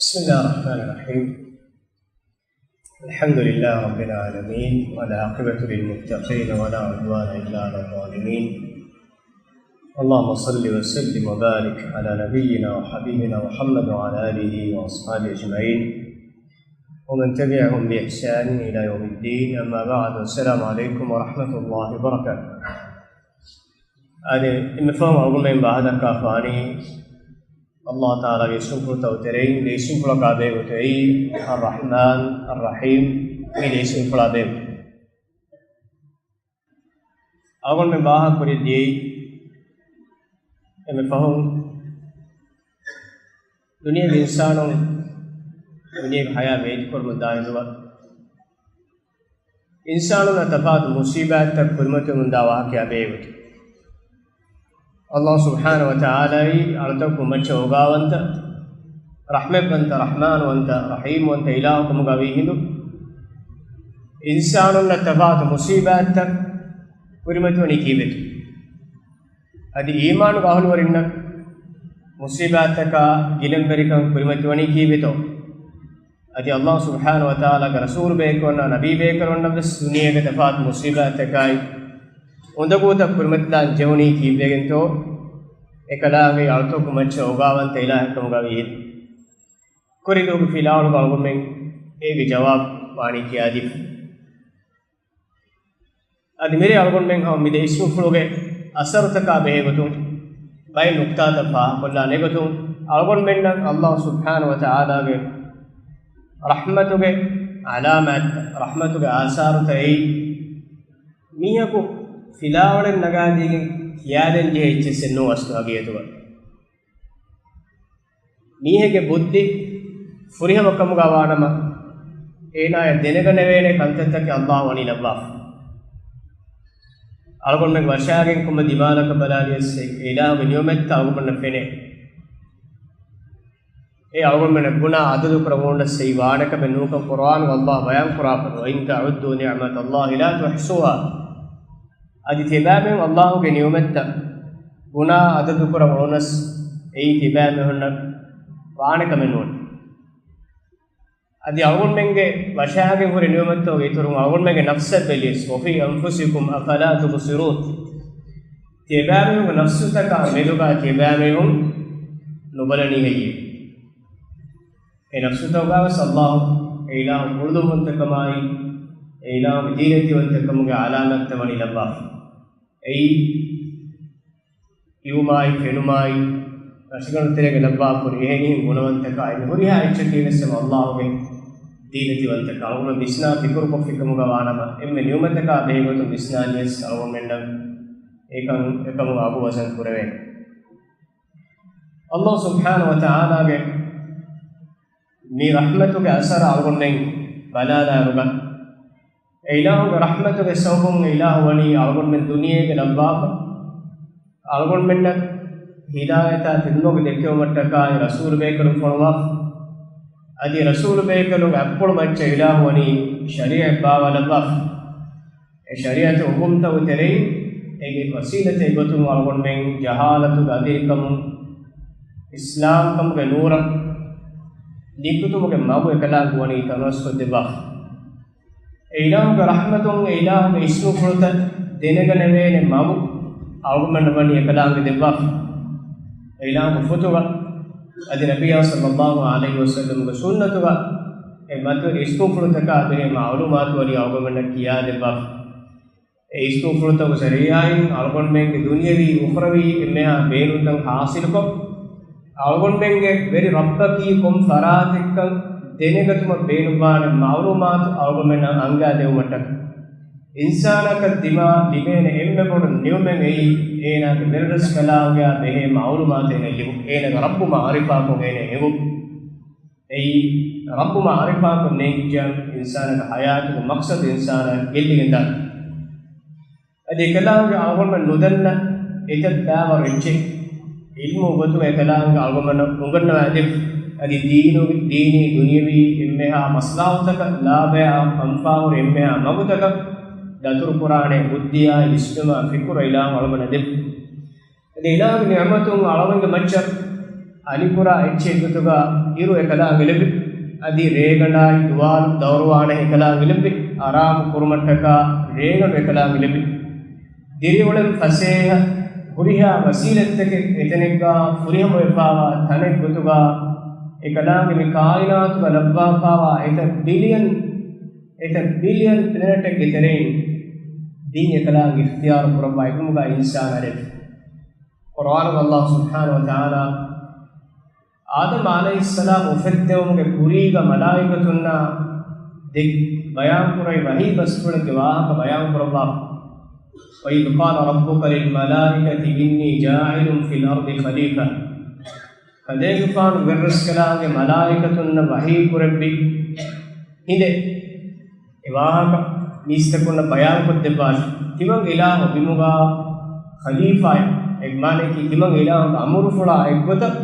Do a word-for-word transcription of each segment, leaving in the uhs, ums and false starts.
بسم الله الرحمن الرحيم. الحمد لله رب العالمين، والعاقبة للمتقين، ولا عدوان إلا على الظالمين. اللهم صل وسلم وبارك على نبينا وحبيبنا محمد وعلى آله وأصحابه أجمعين، ومن تبعهم بإحسان إلى يوم الدين. أما بعد، السلام عليكم ورحمة الله وبركاته. އާދެ، އެންމެ ފަހުން އަޅުގަނޑުމެން ބައިވެރިވެފާނީ އައްލާހު ތަޢާލާގެ އިސްމުފުޅުތައް ތެރެއިން ދެ އިސްމުފުޅަކާ ބެހޭގޮތު، އެއީ އައްރަޙްމާން، އައްރަޙީމް، މި ދެ އިސްމުފުޅާ ބެހޭގޮތު. އަޅުގަނޑުމެން ވާހަކަ ކުރިއަށް ދިޔައީ، އެންމެ ފަހުން ދުނިޔޭގެ އިންސާނުން ދުނިޔޭގެ ޙަޔާތް މޭޒުކުރަމުން ދާއިރުވެ، އިންސާނުންނަށް ތަފާތު މުޞީބާތްތައް ކުރިމަތިވަމުންދާ ވާހަކައާ ބެހޭގޮތު، އައްލާހު ސުބްޙާނަހު ވަ ތަޢާލާއީ އަޅުތަކުން މައްޗަށް އޯގާވަންތަ، ރަޙްމަތްވަންތަ، ރަޙްމާންވަންތަ، ރަޙީމްވަންތަ އިލާހު ކަމުގަ ވީ ހިނދު، އިންސާނުންނަށް ތަފާތު މުޞީބާތްތައް ކުރިމަތިވަނީ ކީއްވެތޯ؟ އަދި އީމާނުގެ އަހުލުވެރިންނަށް މުޞީބާތްތަކާ ގިލަންވެރިކަން ކުރިމަތިވަނީ ކީއްވެތޯ؟ އަދި އައްލާހު ސުބްޙާނަހު ވަ ތަޢާލާގެ ރަސޫލު ބޭކަލުންނާ ނަބީ ބޭކަލުންނަށް ވެސް ދުނިޔޭގެ ތަފާތު މުޞީބާތްތަކާއި އުނދަގޫތައް ކުރިމަތިލާން ޖެހުނީ ކީއްވެގެންތޯ؟ އެކަލާނގެ އަޅުތަކު މައްޗަށް އޯގާވަންތަ އިލާހެއްކަމުގަ ވީ. ކުރިދުވަހުގެ ފިލާވަޅުގަ އަޅުގަނޑުމެން އޭގެ ޖަވާބު ވާނީ ކިޔާދީފަ. އަދި މިރޭ އަޅުގަނޑުމެން ހަމަ މި ދެ އިސްމުފުޅުގެ އަސަރުތަކާ ބެހޭގޮތުން ބައެއް ނުކްތާތައް ފާހަގަކޮށްލާނެ ގޮތުން، އަޅުގަނޑުމެންނަށް އައްލާހު ސުބްޙާނަހު ވަ ތަޢާލާގެ ރަޙްމަތުގެ ޢަލާމާތްތައް، ރަޙްމަތުގެ އާސާރުތައް އެއީ، މީހަކު ފިލާވަޅެއް ނަގާދީގެން ކިޔާދޭން ޖެހޭ އެއްޗެއްސެއް ނޫން އަސްލު ހަގީގަތުގަ. މީހެއްގެ ބުއްދި ފުރިހަމަކަމުގަ ވާނަމަ، އޭނާޔަށް ދެނެގަނެވޭނެ ކަންތައްތަކެއް އައްލާހު ވަނީ ލައްވާފަ. އަޅުގަނޑުމެން ވަށާގެން ކޮންމެ ދިމާލަކަށް ބަލާލިޔަސް އެ އިލާހުގެ ނިޢުމަތްތައް އަޅުގަނޑަށް ފެނޭ. އެ އަޅުގަނޑުމެންނަށް ގުނާ އަދަދު ކުރަމުން އޮންނަސް އެއީ ވާނެ ކަމެއް ނޫންކަން ޤުރްއާނުގަ އައްލާހު ބަޔާން ކުރާފަ، وَإِن تَعُدُّوا نِعْمَتَ اللَّهِ لَا تُحْصُوهَا. އަދި ތިޔަބައިމީހުން އައްލާހުގެ ނިޢުމަތްތައް ގުނާ އަދަދު ކުރަމުން އޮންނަސް އެއީ ތިޔަބައިމީހުންނަށް ވާނެ ކަމެއް ނޫން. އަދި އަޅުގަނޑުމެންގެ ވަށާގެން ހުރި ނިޢުމަތްތަކުގެ އިތުރުން އަޅުގަނޑުމެންގެ ނަފްސަށް ބެލިޔަސް، وَفِي أَنفُسِكُمْ أَفَلَا تُبْصِرُونَ. ތިޔަބައިމީހުންގެ ނަފްސުތަކާ މެދުގަ ތިޔަބައިމީހުން ނުބަލަނީ ހެއްޔޭ؟ އެ ނަފްސުތަކުގަވެސް އައްލާހު އެ އިލާހު އުޅުދުންވަންތަކަމާއި، އެ އިލާހު ދީނަތިވަންތަކަމުގެ ޢަލާމާތްތައް ވަނީ ލައްވާފަ. އެއީ، ކިޔުމާއި، ފެނުމާއި، ރަށުގަނޑު ތެރޭގަ ލައްވާފަ ހުރި އެހެނިހެން ގުނަވަންތަކާއި، މި ހުރިހާ އެއްޗަކީ ވެސް އެމަ އައްލާހުގެ ދީނަތިވަންތަކާ. އަޅުގަނޑު ވިސްނާ ފިކުރުކޮށްފިކަމުގަ ވާނަމަ، އެންމެ ނިޢުމަތަކާ ބެހޭގޮތުން ވިސްނާލިޔަސް އަޅުގަނޑުމެންނަށް އެކަން އެކަމުގަ އަގު ވަޒަން ކުރެވޭނެ. އައްލާހު ސުބްޙާނަހު ވަ ތަޢާލާގެ މި ރަޙްމަތުގެ އަސަރަށް އަޅުގަނޑުމެން ބަލާލާއިރުގަ، އެ އިލާހުގެ ރަޙްމަތުގެ ސަބަބުން އެ އިލާހު ވަނީ އަޅުގަނޑުމެން ދުނިޔޭގަ ލައްވާފަ، އަޅުގަނޑުމެންނަށް ހިދާޔަތާ ތެދުމަގު ދެއްކެވުމަށްޓަކާއި ރަސޫލު ބޭކަލުން ފޮނުވާފަ، އަދި ރަސޫލު ބޭކަލުން އަތްޕުޅު މައްޗަށް އިލާހު ވަނީ ޝަރީޢަތް ބާވާލައްވާފަ. އެ ޝަރީޢަތު އުހުމްތައް ތެރެއިން އޭގެ ވަސީލަތެއް ގޮތުން އަޅުގަނޑުމެން ޖަހާލަތުގެ އަދިރިކަމުން އިސްލާމްކަމުގެ ނޫރަށް ނިކުތުމުގެ މަގު އެކަލާނގެ ވަނީ ތަނަވަސްކޮށްދެއްވާފަ. އެ އިލާހުގެ ރަޙްމަތުން އެ އިލާހުގެ އިސްމުފުޅުތައް ދެނެގަނެވޭނެ މަގު އަޅުގަނޑަށް ވަނީ އެކަލާނގެ ދެއްވާފަ. އެ އިލާހުގެ ފޮތުގަ އަދި ނަބިއްޔާ ޞައްލައްލާހު ޢަލައިހި ވަސައްލަމްގެ ސުންނަތުގަ އެ މަތިވެރި އިސްމުފުޅުތަކާ ބެހޭ މަޢުލޫމާތު ވަނީ އަޅުގަނޑަށް ކިޔާދެއްވާފަ. އެ އިސްމުފުޅުތަކުގެ ޒަރީޢާއިން އަޅުގަނޑުމެންގެ ދުނިޔަވީ އުޚްރަވީ އެންމެހާ ބޭނުންތައް ޙާޞިލުކޮށް، އަޅުގަނޑުމެންގެ ވެރި ރައްބަކީ ކޮން ފަރާތެއްކަން ދެނެގަތުމަށް ބޭނުންވާނެ މަޢުލޫމާތު އަޅުގަނޑުމެންނަށް އަންގާދެވުމަށްޓަކަ، އިންސާނަކަށް ދިމާ ލިބޭނެ އެންމެ ބޮޑު ނިޢުމަތް އެއީ، އޭނާގެ ވެރިރަސްކަލާނގެއާ ބެހޭ މަޢުލޫމާތު އޭނަ ލިބުން، އޭނާގެ ރައްބު މަޢުރިފާކޮށް އޭނަ އެނގުން. އެއީ، ރައްބު މަޢުރިފާކޮށް ނޭނގިއްޖެ އިންސާނަކަށް ޙަޔާތުގެ މަޤްޞަދު އިންސާނާ ގެއްލިގެންދާނެ. އަދި އެކަލާނގެ އަޅުގަނޑުމެން ނުދަންނަ އެތައް ބައިވަރު އެއްޗެއް ޢިލްމު ގޮތުގަ އެކަލާނގެ އަޅުގަނޑުމެންނަށް އުނގަންނަވައިދެއްވި. އަދި ދީނު، ދީނީ ދުނިޔަވީ އެންމެހާ މަޞްލަޙަތުތަކަށް ލާބަޔާ އަންފާހުރި އެންމެހާ މަގުތަކަށް ދަތުރުކުރާނެ ބުއްދިއާއި ވިސްނުމާ ފިކުރަށް އިލާހު އަޅުގަނޑަށް ދެއްވި. އަދި އިލާހުގެ ނިޢުމަތުން އަޅުގަނޑުގެ މައްޗަށް އަލިކުރާ އެއްޗެއް ގޮތުގަ އިރު އެކަލާނގެ ލެއްވި. އަދި ރޭގަނޑާއި ދުވާލު ދައުރުވާނެ އެކަލާނގެ ލެއްވި. އަރާމު ކުރުމަށްޓަކާ ރޭގަނޑު އެކަލާނގެ ލެއްވި. ދިރިއުޅެން ފަސޭހަ ހުރިހާ ވަސީލަތްތަކެއް އެތަނެއްގަ ފުރިހަމަވެފާވާ ތަނެއް ގޮތުގަ އެކަލާނގެ މި ކާއިނާތުގަ ލައްވާފާވާ އެތައް ބިލިއަން، އެތައް ބިލިއަން ޕްލެނެޓެއްގެ ތެރެއިން ދިން އެކަލާނގެ އިޚްތިޔާރު ކުރައްވާ އެކަމުގަ އިންސާނާ ލެއްވި. ޤުރުއާނުގަ ﷲ ސުބްޙާނަހޫ ވަތަޢާލާ އާދަމް ޢަލައިހިއްސަލާމް އުފެއްދެވުމުގެ ކުރީގަ މަލާއިކަތުންނާ ދެ ބަޔާންކުރެވި ވަޙީ ބަސްފުޅެއްގެ ވާހަކަ ބަޔާންކުރައްވާފަ. وَإِذْ قَالَ رَبُّكَ لِلْمَلَائِكَةِ إِنِّي جَاعِلٌ فِي الْأَرْضِ خَلِيفَةً. ކަލޭގެފާނު އިބަރަސްކަލާނގެ މަލާއިކަތުންނަށް ވަޙީ ކުރެއްވި ހިނދެއް އެ ވާހަކަ މީސްތަކުންނަށް ބަޔާންކޮށްދެއްވާށި. ތިމަން އިލާހު ބިމުގަ ޚަލީފާއެއް، އެ މާނަޔަކީ ތިމަން އިލާހުގެ އަމުރުފުޅާ އެއްގޮތަށް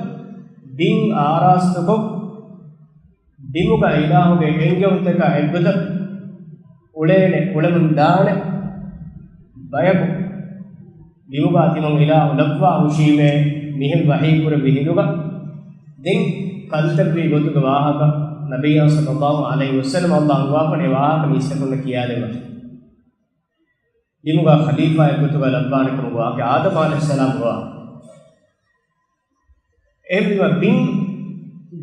ބިން އާރާސްތުކޮށް، ބިމުގަ އިލާހުގެ އެންގެވުންތަކާ އެއްގޮތަށް އުޅޭނެ، އުޅެމުން ދާނެ ބަޔަކު ބިމުގަ ތިމަން އިލާހު ލައްވާ ހުށީމޭ މިހެން ވަޙީ ކުރެއްވި ހިނދުގަ، ދެން ކަންތައްވީ ގޮތުގެ ވާހަކަ ނަބިއްޔާ ޞައްލައްލާހު ޢަލައިހި ވަސައްލަމަ ﷲ އަންގަވާފަނޭ ވާހަކަ މީސްތަކުންނަށް ކިޔާދެއްވަން. ބިމުގަ ޚަލީފާއެއް ގޮތުގަ ލައްވާނެ ކަމުގެ ވާހަކަ އާދަމް ޢަލައިހިއްސަލާމް ގޮވާ. އެހެންވީމަ ބިން،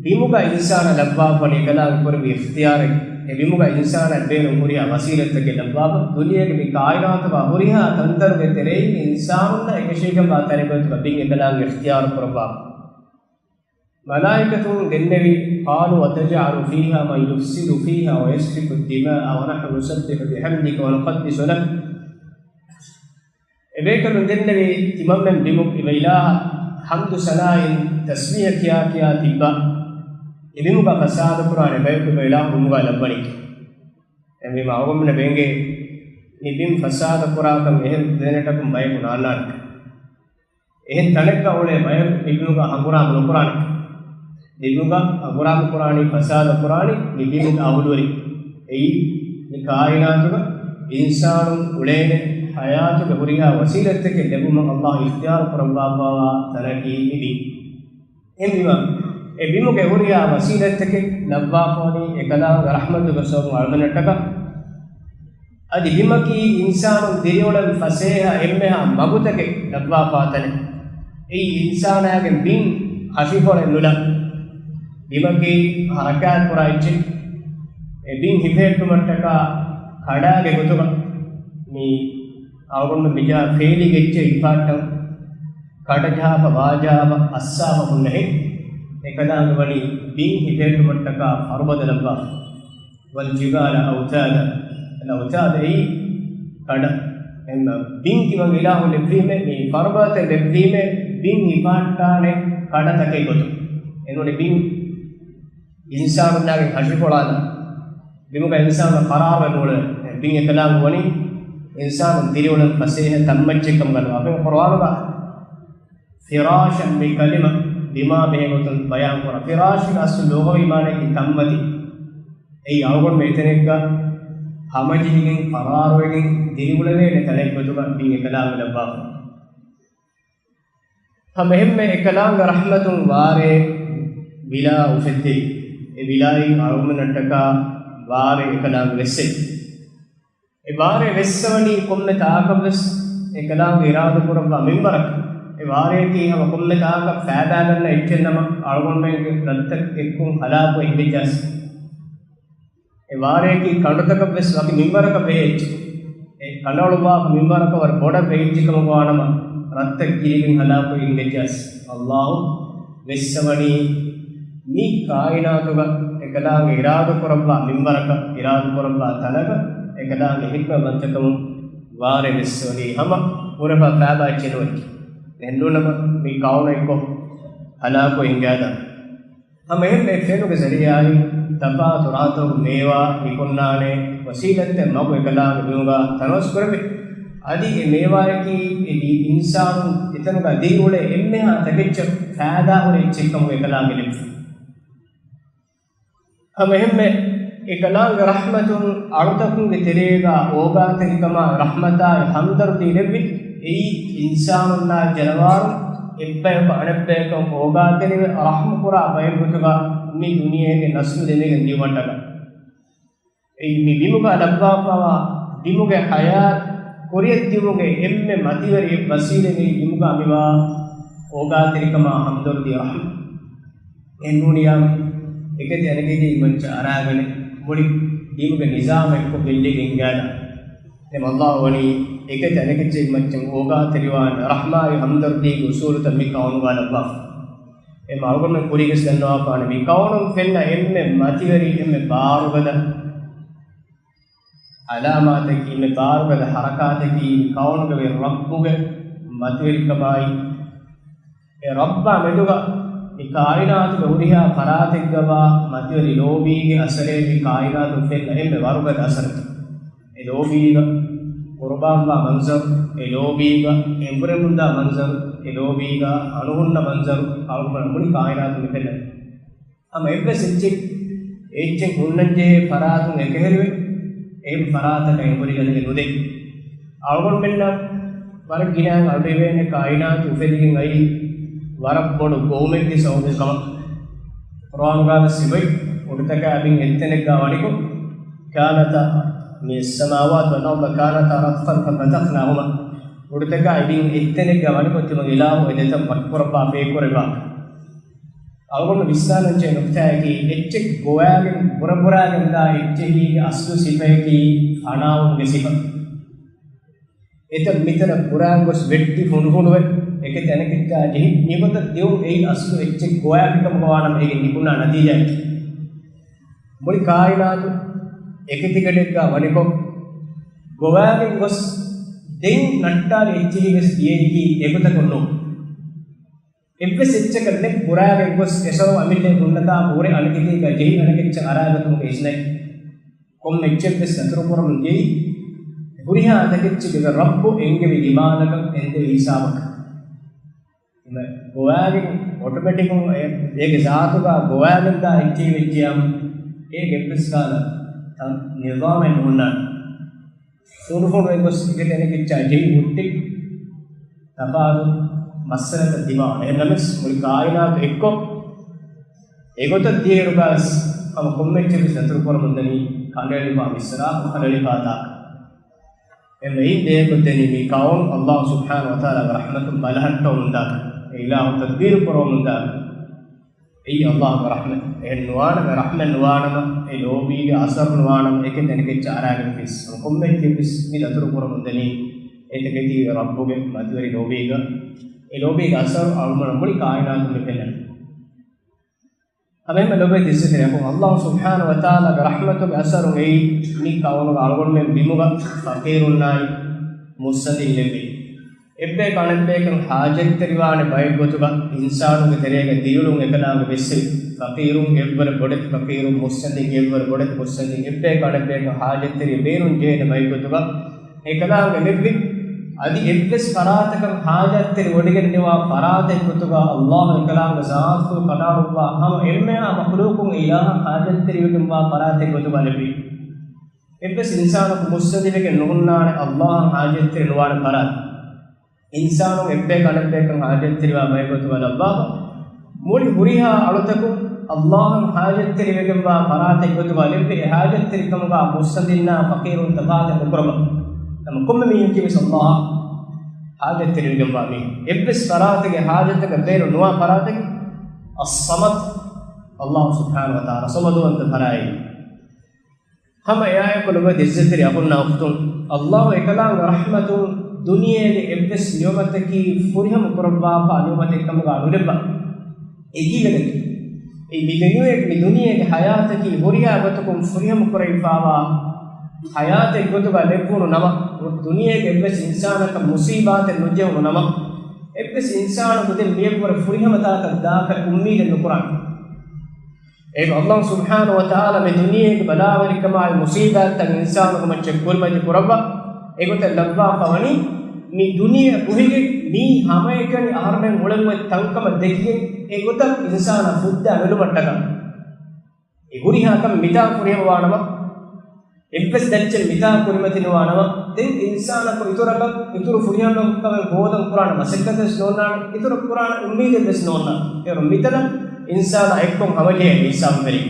ބިމުގަ އިންސާނާ ލައްވާފަނީ އެކަލާނގެ ކުރެއްވި އިޚްތިޔާރެއް، އެ ބިމުގަ އިންސާނާ ބޭނުން ހުރިހާ ވަސީލަތްތަކެއް ލައްވާފަ، ދުނިޔޭގެ މި ކާއިނާތުގަ ހުރިހާ ތަންތަނުގެ ތެރެއިން އިންސާނުންނަށް އެކަށީގެންވާ ތަނެއް ގޮތުގަ ބިން އެކަލާނގެ އިޚްތިޔާރު ކުރައްވާފަ. މަލާއިކަތުން ދެންނެވި، قَالُوا أَتَجْعَلُ فِيهَا مَنْ يُفْسِدُ فِيهَا وَيَسْفِكُ الدِّمَاءَ وَنَحْنُ نُسَبِّحُ بِحَمْدِكَ وَنُقَدِّسُ لَكَ. އެބޭކަލުން ދެންނެވި، ތިމަންމެން ބިމު އިވަ އިލާހަށް ޙަމްދު ސަނާއިން ތަސްބީޙަ ކިޔާ ކިޔާ ތިއްބާ، އެ ބިމުގަ ފަސާދަ ކުރާނެ ބަޔަކު އިވަ އިލާހު ބިމުގަ ލައްވަނީކީ. އެހެންވީމަ އަޅުގަނޑުމެންނަށް ބޭންގޭ މި ބިން ފަސާދަ ކުރާކަން އެހެން ޕްލެނެޓަކުން ބަޔަކު ނާންނާނެ. އެހެން ތަނެއްގަ އުޅޭ ބަޔަކު މި ބިމުގަ ހަނގުރާމަ ނުކުރާނެ. މި ބިމުގަ ހަނގުރާމަ ކުރާނީ، ފަސާދަ ކުރާނީ މި ބިމުގެ އަހުލުވެރިން. އެއީ މި ކާއިނާތުގަ އިންސާނުން އުޅޭނެ ޙަޔާތުގެ ހުރިހާ ވަސީލަތްތަކެއް ލެއްވުމަށް ﷲ އިޚްތިޔާރު ކުރައްވާފައިވާ ތަނަކީ މި ބިން. އެހެންވީމަ، އެ ބިމުގެ ހުރިހާ ވަސީލަތްތަކެއް ލައްވާފަވަނީ އެކަލާނގެ ރަޙްމަތުގެ ސަބަބުން އަޅުގަނޑަށްޓަކާ. އަދި ބިމަކީ އިންސާނުން ދިރިއުޅެން ފަސޭހަ އެންމެހާ މަގުތަކެއް ލައްވާފާ ތަނެއް. އެއީ އިންސާނާގެ ބިން ހަށިފޮޅެއް ނުލާ، ބިމަކީ ހަރަކާތް ކުރާ އެއްޗެއް. އެ ބިން ހިފެހެއްޓުމަށްޓަކާ ކަޑާގެ ގޮތުގަ މި އަޅުގަނޑު މިޖާ ފޭލިގެ އެއްޗެއް ހިފާއްޓަން ކަޑަޖަހާފަ ވާޖާފަ އައްސާފަ ހުންނަހެން، އެކަލާނގެ ވަނީ ބިން ހިފެހެއްޓުމަށްޓަކާ ފަރުބަދަ ލައްވާފަ. وَالْجِبَالَ أَوْتَادًا. އަލްއައުތާދު އެއީ ކަޑަ. އެންމެ ބިން ތިމަން އިލާހު ލެއްވީމޭ، މި ފަރުބަދަތައް ލެއްވީމޭ، ބިން ހިފާއްޓާނެ ކަޑަތަކެއް ގޮތުން. އެނޫނެ ބިން އިންސާނުންނާގެ ހަށިފޮޅާލާ، ބިމުގަ އިންސާނު ޤަރާރުވެ ނޫޅެވޭ. ބިން އެކަލާނގެ ވަނީ އިންސާނުން ދިރިއުޅެން ފަސޭހަ ތަންމައްޗެއް ކަމުގަ ލައްވާފަ. ޤުރުއާނުގަ ފިރާޝަން މި ކަލިމަ ބިމާ ބެހޭ ގޮތުން ބަޔާން ކުރާ. ފިރާޝްގެ އަސްލު ލުޣަވީ މާނައަކީ ތަންމަތި. އެއީ އަޅުގަނޑުމެން އެތަނެއްގަ ހަމަޖެހިގެން ޤަރާރުވެގެން ދިރިއުޅެވޭނެ ތަނެއް ގޮތުގަ ބިން އެކަލާނގެ ލައްވާފަ. ހަމަ އެހެންމެ އެކަލާނގެ ރަޙްމަތުން ވާރޭ ވިލާ އުފެއްދެވި. އެ ވިލާއިން އަޅުގަނޑުމެންނަށްޓަކާ ވާރޭ އެކަލާނގެ ވެއްސެވި. އެ ވާރޭ ވެއްސަވަނީ ކޮންމެ ތާކަށްވެސް އެކަލާނގެ އިރާދަކުރައްވާ މިންވަރަކަށް. އެ ވާރޭއަކީ ހަމަ ކޮންމެ ތާކަށް ފައިދާގަންނަ އެއްޗެއް ނަމަ، އަޅުގަނޑުމެންގެ ރަށްތައް އެއްކުން ހަލާކުވެ ހިނގައްޖާސް. އެ ވާރޭއަކީ ކަނޑުތަކަށްވެސް ވަކި މިންވަރަކަށް ވެހޭ އެއްޗެއް. އެ ކަނޑައަޅުއްވާފަ މިންވަރަކަށް ވަރަށް ބޮޑަށް ވެހިއްޖެ ކަމަކު ވާނަމަ، ރަށްތައް ގިރިގެން ހަލާކުވެ ހިނގައްޖާސް. ﷲ ވެއްސަވަނީ މި ކާއިނާތުގަ އެކަލާނގެ އިރާދަކުރައްވާ މިންވަރަކަށް، އިރާދަކުރައްވާ ތަނަކަށް އެކަލާނގެ ޙިކްމަތްވަންތަކަމުން ވާރޭ ވެއްސެވުނީ ހަމަ ހުރެފާ ފައިބާ އެއްޗެއް ނޫން. އެހެންނޫނަމަ މި ކައުނަށް އެއްކޮށް ހަލާކުވެ ހިނގާދާނެ. ހަމަ އެހެންމެ އެ ފެނުގެ ޒަރީޢާއިން ތަފާތު ރަހަތަކުގެ މޭވާ މި ކޮންނާނެ ވަސީލަތްތައް މަގު އެކަލާނގެ ބިމުގަ ތަނަވަސްކުރެވި. އަދި އެ މޭވާއަކީ އެ ދި-، އިންސާނުން އެތަނުގަ ދިރިއުޅޭ އެންމެހާ ތަކެއްޗަށް ފައިދާހުރި އެއްޗެއްކަމުގެ އެކަލާނގެ ލެއްވި. ހަމަ އެހެންމެ އެކަލާނގެ ރަޙްމަތުން އަޅުތަކުންގެ ތެރޭގަ އޯގާތެރިކަމާ ރަޙްމަތާއި ހަމްދަރުދީ ލެއްވި. އެއީ އިންސާނުންނާއި ޖަނަވާރުން އެއްބަޔަކު އަނެއްބަޔަކަށް އޯގާތެރިވެ ރަޙްމު ކުރާ ބައެއް ގޮތުގަ މި ދުނިޔޭގެ ނަސްލު ދެމިގެން ދިއުމަށްޓަކާ. އެއީ މި ބިމުގަ ލައްވާފަވާ ބިމުގެ ޙަޔާތް ކުރިއަށްދިއުމުގެ އެންމެ މަތިވެރި އެއް ވަސީލަތް މި ބިމުގަ މިވާ އޯގާތެރިކަމާ ހަމްދަރްދީ ރަޙްމަ. އެނޫނިޔާ އެކެތި އަނެކެތީގެ މައްޗަށް އަރާގަނެ މުޅި ބިމުގެ ނިޒާމެއް ކޮށް ގެއްލިގެން އިނގާލާ. އެމަ އައްލާހު ވަނީ އެކެތި އަނެކެއްޗެއް މައްޗަށް އޯގާތެރިވާނެ ރަޙްމާއި ހަމްދަރްދީގެ އުސޫލުތައް މި ކައުނުގަ ލައްވާފަ. އެމަ އަޅުގަނޑުމެން ކުރީގަސް ދަންނަވާފާނެ މި ކައުނުން ފެންނަ އެންމެ މަތިވެރި އެންމެ ބާރުގަދަ އަލާމާތަކީ، އެންމެ ބާރުގަދަ ޙަރަކާތަކީ މި ކައުނުގެ ރައްބުގެ މަތިވެރިކަމާއި، އެ ރައްބާ މެދުގަ މި ކާއިނާތުގެ ހުރިހާ ފަރާތެއްގަވާ މަތިވެރި ލޯބީގެ އަސަރޭ މި ކާއިނާތުން ފެންނަ އެންމެ ވަރުގަދަ އަސަރުތައް. އެ ލޯބީގަ ޤުރުބާންވާ މަންޒަރު، އެ ލޯބީގަ އެނބުރެމުންދާ މަންޒަރު، އެ ލޯބީގަ އަނުހުންނަ މަންޒަރު އަޅުގަނޑު މުޅި ކާއިނާތުން މި ފެންނަނީ. ހަމަ އެއްވެސް އެއްޗެއް، އެ އެއްޗެއް ހުންނަންޖެހޭ ފަރާތުން އެކަހެރިވެ، އެހެން ފަރާތަކަށް އެނބުރިގަނެގެން ނުދޭ. އަޅުގަނޑުމެންނަށް ވަރަށް ގިނައިން އަޑުއިވޭނެ ކާއިނާތު އުފެދިގެން އައީ ވަރަށް ބޮޑު ގޮވުމެއްގެ ސަބަބުން ކަމަށް. ޤުރްއާނުގަވެސް ތިބައި، އުޑުތަކާ ބިން އެއްތަނެއްގަ ވަނިކޮށް، كانتا، السماوات والأرض كانتا رتقا ففتقناهما. އުޑުތަކާ ބިން އެއްތަނެއްގަ ވަނިކޮށް ތިމަގެ އިލާހު އެ ދެތަން ވަކިކުރައްވާ ފޭކުރެއްވާ. އަޅުގަނޑު ވިސްނާލަންޖެހޭ ނުކްތާއަކީ، އެއްޗެއް ގޮވާގެން ބުރަބުރާގެންދާ އެއްޗެހީގެ އަސްލު ސިފަޔަކީ ފަނާވުމުގެ ސިފަ. އެތަން މިތަނަށް ބުރާން ގޮސް ވެއްޓި ފުނޑުފުނޑުވެ، އެކެތި އަނެކެއްޗާ ޖެހި، މިގޮތަށް ދިއުން އެއީ އަސްލު އެއްޗެއް ގޮވާފިކަމުގަ ވާނަމަ އޭގެ ނިކުންނާ ނަތީޖާއެއް. މުޅި ކާއިނާތު އެކެތިގަޑެއްގަ ވަނިކޮށް، ގޮވާގެން ގޮސް ދެން ނައްޓާލި އެއްޗެހިވެސް ދިޔައީކީ އެގޮތަކުން ނޫން. އެއްވެސް އެއްޗަކަށް ނެތް ބުރާގެން ގޮސް އެސަބަބު އަމިއްލަ ހުންނަތާ ހުރެ އަނެކެތީގަ ޖެހި އަނެކެއްޗަށް އަރާގަތުމުގެ އިސްނައި. ކޮންމެ އެއްޗެއްވެސް ދަތުރުކުރަމުން ޖެހި، ހުރިހާ ތަކެއްޗެއްގެ ރައްބު އެންގެވި ދިމާލަކަށް އެންދެވި ހިސާބަކަށް. ގޮވާގެން އޮޓޮމެޓިކުން އެ-، އޭގެ ޒާތުގަ ގޮވާގެންދާ އެއްޗެހި ވެއްޖިއްޔާމު، އޭގެ އެއްވެސް ކަހަލަ ތަ-، ނިޒާމެއް ނުހުންނާނެ. ފުނޑުފުނޑުވެ ގޮސް އެކެތެނެކެއްޗާ ޖެހި ހުއްޓި ތަފާތު މައްސަލަތައް ދިމާވާނެ. އެހެންނަމަވެސް މުޅި ކާއިނާތު އެއްކޮށް އެގޮތަށް ދިޔައިރުގަވެސް ހަމަ ކޮންމެ އެއްޗެއްވެސް ދަތުރުކުރަމުންދަނީ ކަނޑައެޅިފާ މިސްރާ ކަނޑައެޅިފާ ތާކަށް. އެންމެ އިން ދޭކޮށްދެނީ މި ކައުނު އައްލާހު ސުބްޙާނަހު ވަތަޢާލާގެ ރަޙްމަތުން ބަލަހައްޓަވަމުންދާކަށް، އެ އިލާހު ތަދްބީރު ކުރަވަމުންދާކަށް. އެއީ އައްލާހުގެ ރަޙްމަތް. އެހެން ނުވާނަމަ، ރަޙްމަތް ނުވާނަމަ، އެ ލޯބީގެ އަސަރު ނުވާނަމަ، އެކެތި އަނެކެއްޗަށް އަރާގެން ފިސް. ކޮންމެ އެއްޗެއްވެސް މި ދަތުރު ކުރަމުންދަނީ އެތަކެތީގެ ރައްބުގެ މަތިވެރި ލޯބީގަ. އެ ލޯބީގެ އަސަރު އަޅުގަނޑު މުޅި ކާއިނާތުން މި ފެންނަނީ. ހަމައެހެންމެ ލޮބުވެތި އިއްޒަތްތެރި އަޚުން، އައްލާހު ސުބްޙާނަހު ވަތަޢާލާގެ ރަޙްމަތުގެ އަސަރުން އެއީ މި ކައުނުގަ އަޅުގަނޑުމެން ބިމުގަ ފަޤީރުންނާއި މުއްސަނދިން ލެއްވި. އެއްބަޔަކު އަނެއްބަޔަކަށް ޙާޖަތްތެރިވާނެ ބައެއްގޮތުގަ އިންސާނުންގެ ތެރޭގަ ދިރިއުޅުން އެކަލާނގެ ބެއްސެވި. ފަޤީރުން އެއްވަރެއް ބޮޑެތި، ފަޤީރުން މުއްސަނދިން އެއްވަރެއް ބޮޑެތި، މުއްސަނދިން އެއްބަޔަކު އަނެއްބަޔަކަށް ޙާޖަތްތެރި ބޭނުން ޖެހޭނެ ބައެއްގޮތުގަ އެކަލާނގެ ލެއްވި. އަދި އެއްވެސް ފަރާތަކަށް ޙާޖަތްތެރިވެވޮޑިގެން ނިވާ ފަރާތެއްގޮތުގަ އައްލާހު އެކަލާނގެ ޒާތުފުޅު ކަނޑައަޅުއްވާ ހަމަ އެންމެހާ މަޚްލޫޤުން އެ އިލާހަށް ޙާޖަތްތެރިވެގެންވާ ފަރާތެއްގޮތުގަ ލެއްވި. އެއްވެސް އިންސާނަކު މުއްސަނދިވެގެން ނުހުންނާނެ އައްލާހަށް ޙާޖަތްތެރި ނުވާނެ ފަރާތެއް. އިންސާނުން އެއްބަޔަކު އަނެއްބަޔަކަށް ޙާޖަތްތެރިވާ ބައެއްގޮތުގަ ލައްވާފަ، މުޅި ހުރިހާ އަޅުތަކުން އައްލާހަށް ޙާޖަތްތެރިވެގެންވާ ފަރާތެއްގޮތުގަ ލެއްވި. އެ ޙާޖަތްތެރިކަމުގަ މުއްސަނދިންނާ ފަޤީރުން ތަފާތެއް ނުކުރަބަ. ނަމަ ކޮންމެ މީހަކީވެސް އައްލާހަށް ޙާޖަތްތެރިވެގެންވާ މީހެއް. އެއްވެސް ފަރާތެއްގެ ޙާޖަތަކަށް ބޭރު ނުވާ ފަރާތަކީ އައްޞަމަދު، އައްލާހު ސުބްޙާނަހު ވަތަޢާލާ ޞަމަދުވަންތަ ފަރާތް. ހަމަ އެއާއެކު ލޮބުވެތި އިއްޒަތްތެރި އަޚުންނާ އުޚްތުން، އައްލާހު އެކަލާނގެ ރަޙްމަތުން ދުނިޔޭގެ އެއްވެސް ނިޢުމަތަކީ ފުރިހަމަ ކުރައްވާފާ ނިޢުމަތެއް ކަމުގަ ނުލެއްވާ. އެކީގަ ނެތި. އެ މި ދެނިވެ-، މި ދުނިޔޭގެ ޙަޔާތަކީ ހުރިހާ ގޮތަކުން ފުރިހަމަ ކުރެވިފާވާ ޙަޔާތެއް ގޮތުގަ ލެއްވުނު ނަމަ، ދުނިޔޭގެ އެއްވެސް އިންސާނަކަށް މުޞީބާތެއް ނުޖެހުނު ނަމަ، އެއްވެސް އިންސާނަކު ދެން މިއަށްވުރެ ފުރިހަމަ ތާކަށް ދާކަށް އުއްމީދެއް ނުކުރާނެ. އޭގަ އައްލާހު ސުބްޙާނަހު ވަތަޢާލާ މި ދުނިޔޭގެ ބަލާވަރިކަމާއި މުޞީބާތްތައް އިންސާނުންގެ މައްޗަށް ކުރިމަތި ކުރައްވާ، އެގޮތަށް ލައްވާފަ ވަނީ، މި ދުނިޔެއަށް އުހިގެން މީ ހަމައެކަނި އަހަރުމެން އުޅެން އޮތް ތަންކަމަށް ދެކިގެން، އެ ގޮތަށް އިންސާނާ ފުއްދާ ނުލުމަށްޓަކާ. އެ ހުރިހާ ކަމެއް މިތާ ފުރިހަމަވާނަމަ، އެއްވެސް ދައްޗެއް މިތާ ކުރިމަތި ނުވާނަމަ، ދެން އިންސާނަކު އިތުރަކަށް، އިތުރު ފުރިހަމަ ކަމެއް ހޯދަން ކުރާނެ މަސައްކަތެއް ވެސް ނޯންނާނެ، އިތުރަށް ކުރާނެ އުއްމީދެއް ވެސް ނޯންނާނެ. އޭރު މިތަނަށް އިންސާނާ އެއްކޮށް ހަމަޖެހޭ ހިސާބު ފެރި.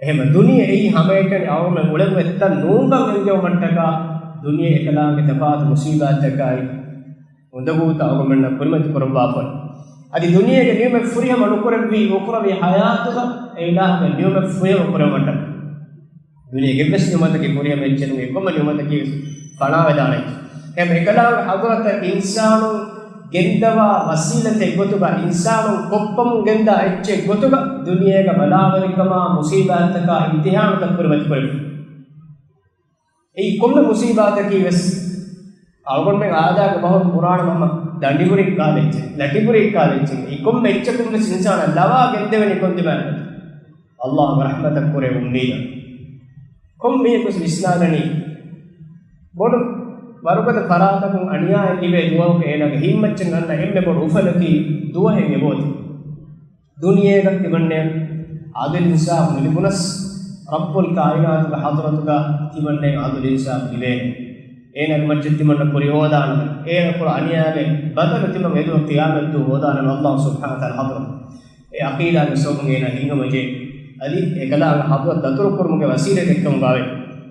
އެހެން ދުނިޔެ އެއީ ހަމައެކަނި އަޅުގަނޑުމެން އުޅެން އޮތް ތަން ނޫންކަން އެންގެވުމަށްޓަކާ، ދުނިޔެ އެކަލާނގެ ތަފާތު މުސީބާތްތަކާއި އުނދަގޫތައް އަޅުގަނޑުމެންނަށް ކުރިމަތި ކުރައްވާފަ. އަދި ދުނިޔޭގެ ނިޢުމަތް ފުރިހަމަ ނުކުރެއްވީ އުޚްރަވީ ޙަޔާތުގަ އެ އިލާހުގެ ނިޢުމަތް ފުރިހަމަ ކުރެވުމަށްޓަކާ. ދުނިޔޭގެ އެއްވެސް ނިޢުމަތަކީ ފުރިހަމަ އެއްޗެއް ނޫން، އެއްކޮންމެ ނިޢުމަތަކީ ވެސް ފަނާވެދާނެ އެއްޗެއް. އެހެން އެކަލާނގެ ޙަޟްރަތަށް އިންސާނުން ގެންދަވާ ވަސީލަތެއް ގޮތުގަ، އިންސާނުން ކޮށްކަމުން ގެންދާ އެއްޗެއް ގޮތުގަ ދުނިޔޭގަ ބަލާވެރިކަމާ މުޞީބާތަކާ އިމްތިޙާނުތައް ކުރިމަތި ކުރެވި. އެއީ ކޮންމެ މުޞީބާތަކީ ވެސް އަޅުގަނޑުމެން އާދާގެ ބަހުރު ކުރާނަމަ ހަމަ ދަނޑިބުރި ކާލެއްޗެއް، ލަޓިބުރި ކާލެއްޗެއް، އެ ކޮންމެ އެއްޗަކުން ވެސް އިންސާނާ ލަވާ ގެންދެވެނީ ކޮން ދިމާއެއް؟ ﷲ ގެ ރަޙްމަތަށް ކުރެ އުއްމީދަށް. ކޮން މީހަކު ވެސް ވިސްނާލަނީ ބޮޑު ވަރުގަދަ ފަރާތަކުން އަނިޔާއެއް ލިބޭ ދުވަހަކު އޭނާގެ ހިތްމައްޗަށް އަންނަ އެންމެ ބޮޑު އުފަލަކީ ދުވަހެއް އެބައޮތީ. ދުނިޔޭގަ ތިމަންނައަށް އަދުލު އިންސާފު ނުލިބުނަސް، ރައްބުލް ކާއިނާތުގެ ޙަޟްރަތުގަ ތިމަންނައަށް އަދުލު އިންސާފު ލިބޭނެ. އޭނާގެ މައްޗަށް ތިމަންނަ ކުރި ހޯދާނަމޭ، އޭނާ ކުރާ އަނިޔާގެ ބަދަލު ތިމަން އެދުވަހު ޤިޔާމަތްދުވަހު ހޯދާނަމޭ ﷲ ސުބްޙާނަހޫ ވަތަޢާލާ ޙަޟްރަތު. އެ ޢަޤީދާގެ ސަބަބުން އޭނާ ހިތްހަމަޖެހޭ. އަދި އެކަލާނގެ ޙަޟްރަތަށް ދަތުރު ކުރުމުގެ ވަސީލަތެއްކަމުގަވޭ.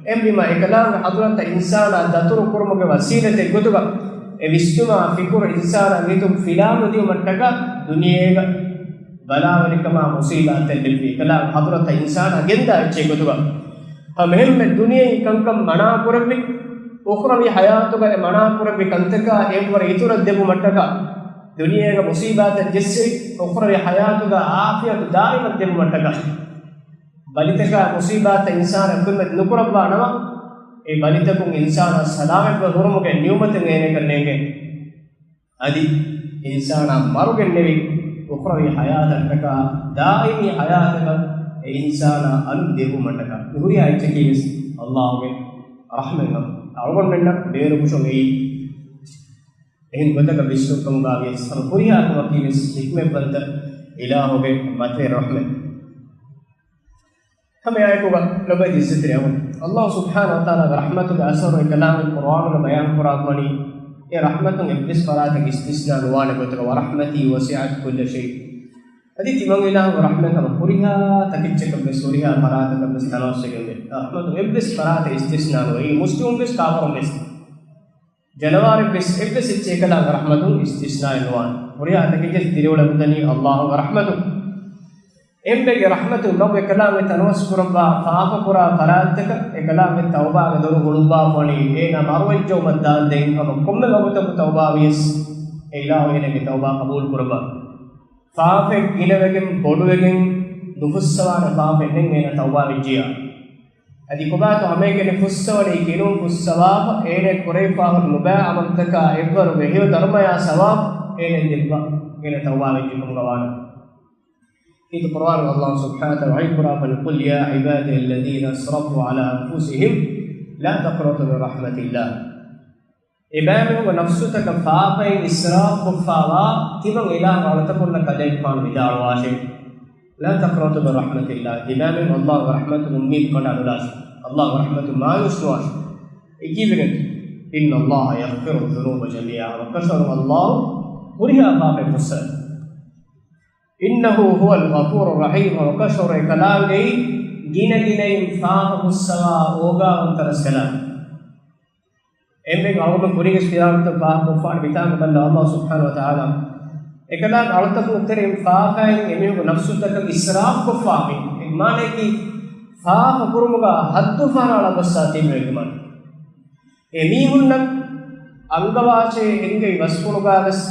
އެހެންވީމާ، އެކަލާނގެ ޙަޟްރަތަށް އިންސާނާ ދަތުރު ކުރުމުގެ ވަސީލަތެއް ގޮތުގަ އެ ވިސްނުމާ ފިކުރު އިންސާނާގެ ހިތުން ފިލާނުދިއުމަށްޓަކާ ދުނިޔޭގަ ބަލާވެރިކަމާ މުޞީބާތެއް ލިބި، އެކަލާނގެ ޙަޟްރަތަށް އިންސާނާ ގެންދާ އެއްޗެއް ގޮތުގަ. ހަމަ އެހެންމެ ދުނިޔެއިން ކަންކަން މަނާ ކުރެއްވި، އުޚްރަވީ ޙަޔާތުގައި މަނާ ކުރެއްވި ކަންތަކާ އެއްވަރަށް އިތުރަށް ދެއްވުމަށްޓަކާ، ދުނިޔޭގަ މުޞީބާތައް ޖެއްސެވި، އުޚްރަވީ ޙަޔާތުގަ ޢާފިޔަތު ދާއިމަށް ދެއްވުމަށްޓަކާ، ބަލިތަކާ މުޞީބާތައް އިންސާނަށް ކުރިމަތި ނުކުރައްވާ ނަމަ، އެ ބަލިތަކުން އިންސާނާ ސަލާމަތްވެ ހުރުމުގެ ނިޢުމަތެއް އޭނައަކަށް ނޭނގޭ. އަދި އިންސާނާ މަރުގެންނެވި، އުޚްރަވީ ޙަޔާތަށްޓަކާ، ދާއިމީ ޙަޔާތަކަށް އެ އިންސާނާ އަލުން ދިއުމަށްޓަކާ. މި ހުރިހާ އެއްޗަކީ ވެސް ﷲ ގެ ރަޙްމަތް ހަމަ. އަޅުގަނޑުމެންނަށް ބޭރުފުށުން އެއީ އެހެން ގޮތަކަށް ވިސްނުން ކަމުގަ ވިޔަސް، ހަމަ ހުރިހާ ކަމަކީ ވެސް ޙިކްމަތްވަންތަ އިލާހުގެ މަތިވެރި ރަޙްމަތް. ހަމަ އެއާއެކުގަ ލޮބުވެތި އިއްޒަތްތެރި އަޚުން، ﷲ ސުބްޙާނަހޫ ވަތަޢާލާގެ ރަޙްމަތުގެ އަސަރު އެކަލާނގެ ޤުރްއާނުގަ ބަޔާން ކުރާ ވަނީ، އެ ރަޙްމަތުން އެއްވެސް ފަރާތަކަށް އިސްތިސްނާ ނުވާނެ ގޮތަކަށް، "ورحمتي وسعت كل شيء." އަދި ތިމަން އިލާހުގެ ރަޙްމަތް ހަމަ ހުރިހާ ތަކެއްޗަކަށް ވެސް، ހުރިހާ ފަރާތަކަށް ވެސް ތަނަވަސްވެގެންވޭ. ރަޙްމަތުން އެއްވެސް ފަރާތެއް އިސްތިސްނާ ނުވޭ. މުސްލިމުން ވެސް ކާފަރުން ވެސް. ޖަނަވާރެއް ވެސް އެއްވެސް އެއްޗެއް އެކަލާނގެ ރަޙްމަތުން އިސްތިސްނާއެއް ނުވާނެ. ހުރިހާ ތަކެއްޗެއް ދިރިއުޅެމުންދަނީ ﷲ ގެ ރަޙްމަތުން. އެނބެގެ ރަޙްމަތުން މަގު އެކަލާނގެ ތަނަވަސް ކުރައްވާ ފާފަކުރާ ފަރާތްތަކަށް އެކަލާނގެ ތައުބާގެ ދޮރު ހުޅުއްވާފަ ވަނީ، އޭނާ މަރުވެއްޖައުމަށް ދާންދެން ހަމަ ކޮންމެ ވަގުތަކު ތައުބާ ވިޔަސް، އެ އިލާހު އޭނާގެ ތައުބާ ޤަބޫލު ކުރައްވާ. ފާފައެއް ގިނަވެގެން ބޮޑުވެގެން ނުފުއްސަވާނެ ފާފައެއް ނެތް އޭނާ ތައުބާ ވެއްޖިއްޔާ. އަދި ކޮބާތޯ ހަމައެކަނި ފުއްސަވަނީ ކިނުން ފުއްސަވާފަ، އޭނަ ކުރެވިފާ ހުރި ނުބައި ޢަމަލުތަކާ އެއްވަރުގެ ހެޔޮ ދަރުމަޔާ ސަވާބު އޭނަ ދެއްވާ، އޭނަ ތައުބާ ވެއްޖެ ކަމުގަ ވާނެ. އީތު ޤުރްއާނު ﷲ ސުބްޙާނަހޫ ވަތަޢާލާ ވަޙީ ކުރާ ފަނި، "قل يا عبادي الذين أسرفوا على أنفسهم لا تقنطوا من رحمة الله." އެބައިމީހުންގެ ނަފްސުތަކަށް ފާފައިން އިސްރާފު ކޮށްފާވާ ތިމަން އިލާހު އަޅުތަކުންނަށް ކަލޭގެފާނު ވިދާޅުވާށޭ، "لا تقنطوا من رحمة الله." ތިބާމީހުން ﷲ ގެ ރަޙްމަތުން އުއްމީދު ކަނޑާލުލާށޭ، ﷲ ގެ ރަޙްމަތުން މާޔޫސް ނުވާށޭ. އެ ކީއްވެގެން؟ "إن الله يغفر الذنوب جميعا." ވައްކަށިވަރު ﷲ ހުރިހާ ފާފައެއް ފުއްސަވޭ. "إنه هو الغفور الرحيم." ވައްކަށިވަރު އެކަލާނގެއީ ގިނަގިނައިން ފާފަ ފުއްސަވާ އޯގާވަންތަ ރަސްކަލާނގެ. އެންމެން އަޅުގަނޑު ކުރީގެ ފިރާގުތައް ފާހަގަކޮށްފާނެ މިތާނގަ ބައްލަ ﷲ ސުބްޙާނަހޫ ވަތަޢާލާ. އެކަލާނގެ އަޅުތަކުން ތެރެއިން ފާފައިން އެމީހުންގެ ނަފްސުތަކަށް އިސްރާފް ކޮށްފާ މީ. މާނައަކީ ފާފަ ކުރުމުގަ ހައްދު ފަހަރާ އަޅާގަސްސާ ތިބޭ މާނަ. އެމީހުންނަށް އަންގަވާށޭ އެންގެވި ވަސްފުޅުގަ ވެސް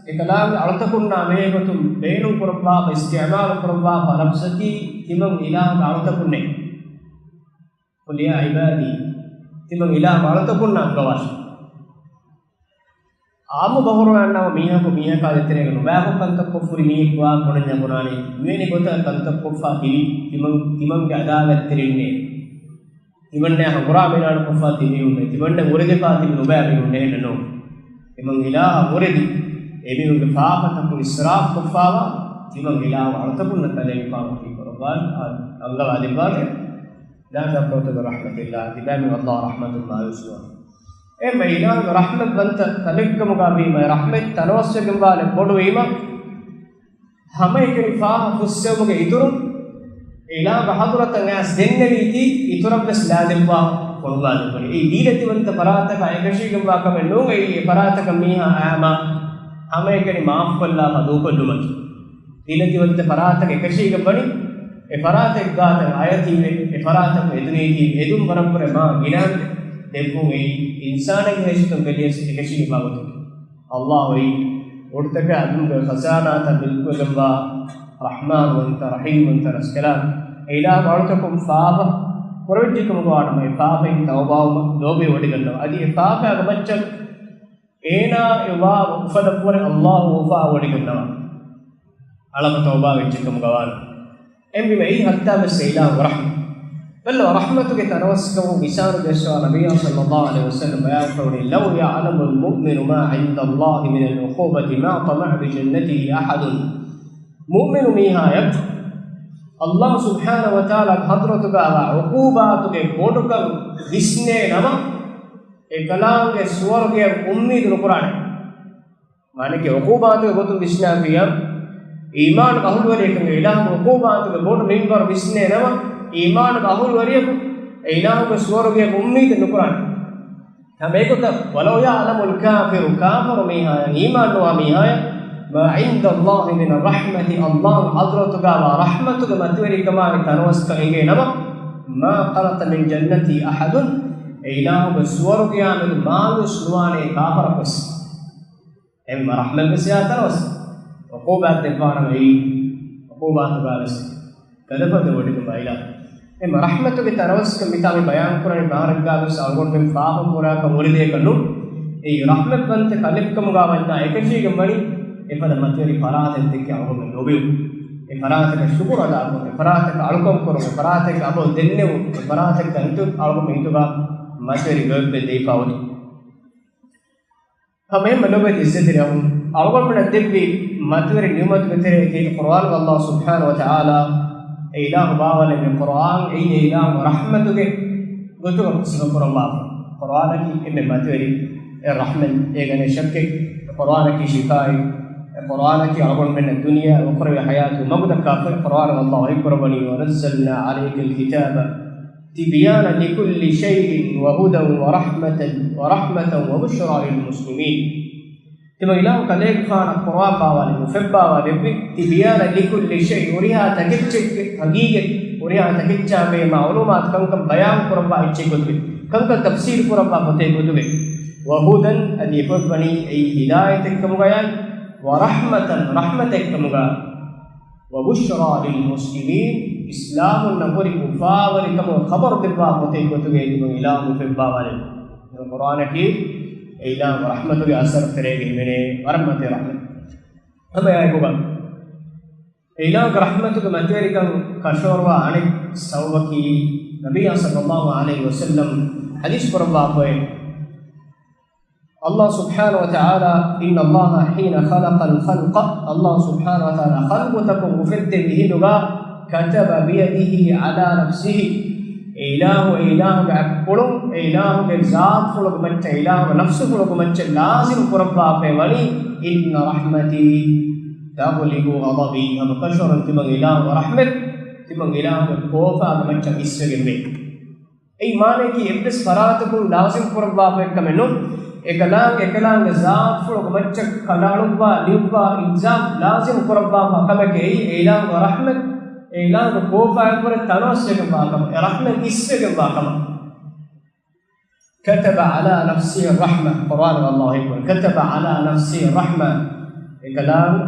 އެކަލާނގެ އަޅުތަކުންނާ މެހޭގޮތުން ބޭނުން ކުރައްވާފަ، އިސްތިޢުމާލު ކުރައްވާފަ ލަފްޒަކީ ތިމަން އިލާހުގެ އަޅުތަކުންނޭ. "قل يا عبادي." ތިމަން އިލާހުގެ އަޅުތަކުންނަށް އަންގަވާށޭ. އާއްމު ބަހުރުވަންނަމަ މީހަކު މީހަކާ ދޭތެރޭގަ ނުބައިކޮށް ކަންތައް ކޮށްފައި މީހެއް ވާ ބުނަންޏާ ބުނާނީ، މިވެނި ގޮތަކަށް ކަންތައް ކޮށްފަ ތިބި ތިމަން، ތިމަންގެ އަދާލަތްތެރިންނޭ. ތިމަންނާ ހަނގުރާމަ އިނާނު ކޮށްފަ ތިބި މީހުންނޭ. ތިމަންނަށް އުރެދިފަ ތިބި ނުބައި މީހުންނޭ ނޫން. ތިމަން އިލާހަށް އުރެދި އެމީހުންގެ ފާފަތަކުން އިސްރާފް ކޮށްފާވާ، ތިމަން އިލާހު އަޅުތަކުންނަށް ކަލޭގެފާނު ކީ ކުރައްވާ، އަންގަވާ ދެއްވާށޭ. لا تقنطوا من رحمة الله، ތިބާމީހުން ﷲ ރަޙްމަތުން މާޔޫސްވާން. އެހެންވެ އިލާހުގެ ރަޙްމަތްވަންތަ ކަލެއްކަމުގަ ވީމަ، އެ ރަޙްމަތް ތަނަވަސްވެގެންވާނެ ބޮޑުވީމަ، ހަމައެކަނި ފާހަ ފުއްސެވުމުގެ އިތުރުން، އިލާހުގެ ޙަޟްރަތަށް އައިސް ދެންނެވީތީ، އިތުރަށްވެސް ލާދެއްވާ ފޮނުވާލެއްވަނީ. އެއީ ދީލަތިވަންތަ ފަރާތަކާ އެކަށީގެންވާ ކަމެއް ނޫން. އެއީ އެ ފަރާތަކަށް މީހާ އައީމަ، ހަމައެކަނި މާފުކޮށްލާފަ ދޫކޮށްލުމަކީ. ދީލަތިވަންތަ ފަރާތަކަށް އެކަށީގެންވަނީ، އެ ފަރާތެއްގާތަށް އަޔަތީވެ، އެ ފަރާތަކުން އެދުނީތީ އެދުން ވަރަށްވުރެ މާ ގިނަ ދެއްވުން. އެއީ އިންސާނެއްގެ ހައިސިއްޔަތުން ބެލިޔަސް އެކަށީގެންވާ ގޮތަކީ. ﷲ އެއީ އުޑުތަކާ އަތޮޅުގެ ޚަޒާނާތައް މިލްކުވެގެންވާ ރަޙްމާންވަންތަ، ރަޙީމްވަންތަ ރަސްކަލާނގެ. އެ އިލާހު އަޅުތަކުން ފާފަ ކުރެވިއްޖެކަމުގަ ވާނަމަ، އެ ފާފައިން ތައުބާވުމަށް ލޯބިވެވޮޑިގަންނަވާ. އަދި އެ ފާފައިގެ މައްޗަށް އޭނާ އެ ވާ އުފަލަށްވުރެ ﷲ އުފާވޮޑިގަންނަވާ. އަޅަމަ ތައުބާވެއްޖެކަމުގަ ވާނަމަ. އެހެންވީމަ އެއީ ހައްތާވެސް އެ އިލާހުގެ ރަޙްމަތް. ބައްލަވާ، ރަޙްމަތުގެ ތަނަވަސްކަމުން ވިސާނު ދެއްސަވާ ނަބިއްޔާ ޞައްލައްލާހު ޢަލައިހި ވަސައްލަމަ ބަޔާންކުރެއްވި، "لو يعلم المؤمن ما عند الله من العقوبة ما طمع بجنته أحد." މުއުމިނު މީހާޔަށް ﷲ ސުބްޙާނަހޫ ވަތަޢާލާގެ ޙަޟްރަތުގައިވާ ޢުޤޫބާތުގެ ބޮޑުކަން ވިސްނޭނަމަ، އެކަލާނގެ ސުވަރުގެއަށް އުއްމީދު ނުކުރާނެ. މާނައަކީ ޢުޤޫބާތުގެ ގޮތުން ވިސްނާފިއްޔާ، އީމާނުގެ އަހުލުވެރިޔަކަށް އިލާހުގެ ޢުޤޫބާތުގެ ބޮޑު މިންވަރު ވިސްނޭނަމަ، އީމާނުގެ އަހުލުވެރިޔަކު އެ އިލާހުގެ ސުވަރުގެއަށް އުއްމީދެއް ނުކުރާނެ. ހަމައެގޮތަށް، "ولو يعلم الكافر" ކާފަރު މީހާޔަށް، އީމާންނުވާ މީހާޔަށް، "ما عند الله من الرحمة" ﷲ ޙަޟްރަތުގައިވާ ރަޙްމަތުގެ މަތިވެރިކަމާއި ތަނަވަސްކަން އެނގޭނަމަ، "ما قنط من جنته أحد" އެ އިލާހުގެ ސުވަރުގެއާމެދު މާޔޫސް ނުވާނެ ކާފަރަކުވެސް. އެހެންވީމަ ރަޙްމަތްވެސް އެއާ ތަނަވަސް. ޢުޤޫބާތް ދެއްވާނަމަ އެއީ ޢުޤޫބާތުގަވެސް ގަދަފަދަ ވޮޑިގަންނަވާ އިލާހު. އެހެންވީމަ ރަޙްމަތުގެ ތަނަވަސްކަން މިތާ މި ބަޔާންކުރަނީ ބާރެއްގަވެސް އަޅުގަނޑުމެން ފާހަގަކުރާކަށް އުޅެދޭކަށް ނޫން. އެއީ ރަޙްމަތްވަންތަ ކަލެއްކަމުގަ ވަންޏާ އެކަށީގެންވަނީ އެފަދަ މަތިވެރި ފަރާތެއް ދެއްކި އަޅުގަނޑުމެން ލޯބިވުން. އެ ފަރާތަކަށް ޝުކުރު އަދާކުރުން، އެ ފަރާތަކަށް އަޅުކަން ކުރުން، އެ ފަރާތަކަށް އަބަދު ދެންނެވުން، އެ ފަރާތަކަށް އިތު އަޅުގަނޑުމެން އިތުގަ މަތިވެރި ގޮތް ދެއްވާ އޮތީ. ހަމައެހެންމެ ލޮބުވެތި އިއްޒަތްތެރި އަޚުން، އަޅުގަނޑުމެންނަށް ދެއްވި މަތިވެރި ނިޢުމަތުގެ ތެރެއަކީ ޤުރުއާނުގަ ﷲ ސުބްޙާނަހޫ ވަތަޢާލާ އެ އިލާހު ބާވާލެއްވި ޤުރުއާން. އެއީ އެ އިލާހު ރަޙްމަތުގެ ގޮތުގަ ސިފަކުރައްވާފަ. ޤުރުއާނަކީ އެންމެ މަތިވެރި އެއް ރަޙްމަތް، އޭގަ ނެތް ޝައްކެއް. އެ ޤުރުއާނަކީ ޝިފާއެއް. އެ ޤުރުއާނަކީ އަޅުގަނޑުމެންނަށް ދުނިޔެ އުޚްރަވީ ޙަޔާތު މަގު ދައްކާފަ. ޤުރުއާނުގަ ﷲ ވަޙީކުރައްވަނީ، "ونزلنا عليك الكتاب" تبيانا لكل شيء وهدى ورحمة، ورحمة وبشرى للمسلمين. ތިމަން އިލާހު ކަލޭގެފާނަށް ޤުރުއާން ބާވާލެއްވި، އުފެއްބާވާލެއްވި، تبيانا لكل شيء، ހުރިހާ ތަކެއްޗެއްގެ ހަގީގަތް، ހުރިހާ ތަކެއްޗާ ބެހޭ މަޢުލޫމާތު ކަންކަން ބަޔާން ކުރައްވާ އެއްޗެއް ގޮތުގައި، ކަންކަން ތަފްސީލު ކުރައްވާ ފޮތެއް ގޮތުގައި، وهدى، އަދި އެފޮތްވަނީ އެއީ ހިދާޔަތެއްކަމުގަޔާ، ورحمة، ރަޙްމަތެއްކަމުގަ، وبشرى للمسلمين، އިސްލާމުންނަށް ހުރި އުފާވެރިކަމުގެ ޚަބަރު ދެއްވާ ފޮތެއް ގޮތުގައި ތިމަން އިލާހު އުފެއްބާވާލެއްވި. ޤުރުއާނަކީ އެ އިލާހުގެ ރަޙްމަތުގެ އަސަރު ތެރޭގައި ހިމެނޭ ވަރަށް މަތިވެރި ރަޙްމަތެއް. ހަމައެއާއެކުގަ އެ އިލާހުގެ ރަޙްމަތުގެ މަތިވެރިކަން ކަށަވަރުވާ އަނެއް ސަބަބަކީ، ނަބިއްޔާ ޞައްލައްލާހު ޢަލައިހި ވަސައްލަމް ޙަދީޘް ކުރައްވާފައި، ﷲ ސުބްޙާނަހޫ ވަތަޢާލާ، إن الله حين خلق الخلق، ﷲ ސުބްޙާނަހޫ ވަތަޢާލާ ޚަލްޤުތަކުން އުފެއްދެވި ހިނދުގަ، كتب بيده على نفسه، އެ އިލާހު، އެ އިލާހުގެ އަތްޕުޅުން، އެ އިލާހުގެ ޒާތުފުޅުގެ މައްޗަށް، އެ އިލާހުގެ ނަފްސުފުޅުގެ މައްޗަށް ލާޒިމް ކުރައްވާފައި ވަނީ، إن رحمتي تغلب غضبي، ހަމަކަށަވަރުން ތިމަން އިލާހުގެ ރަޙްމަތް، ތިމަން އިލާހުގެ ކޯފާގެ މައްޗަށް އިސްވެގެންވޭ. އެއީ މާނައަކީ އެއްވެސް ފަރާތަކުން ލާޒިމް ކުރައްވާފައި ކަމެއް ނޫން. އެކަލާނގެ، އެކަލާނގެ ޒާތުފުޅުގެ މައްޗަށް ކަނޑައަޅުއްވާ، ލިޔުއްވާ، އިލްޒާމް ލާޒިމް ކުރައްވާފަ ކަމެކޭ އެއީ، އެ އިލާހުގެ ރަޙްމަތް، އެ އިލާހުގެ ކޯފާއަށްވުރެ ތަނަވަސްވެގެންވާ ކަމަށް، އެ ރަޙްމަތް އިސްވެގެންވާ ކަމަށް. كتب على نفسه الرحمة، ޤުރުއާނުގަ ﷲ ވަޙީކުރައްވަނީ، كتب على نفسه الرحمة. އެކަލާނގެ،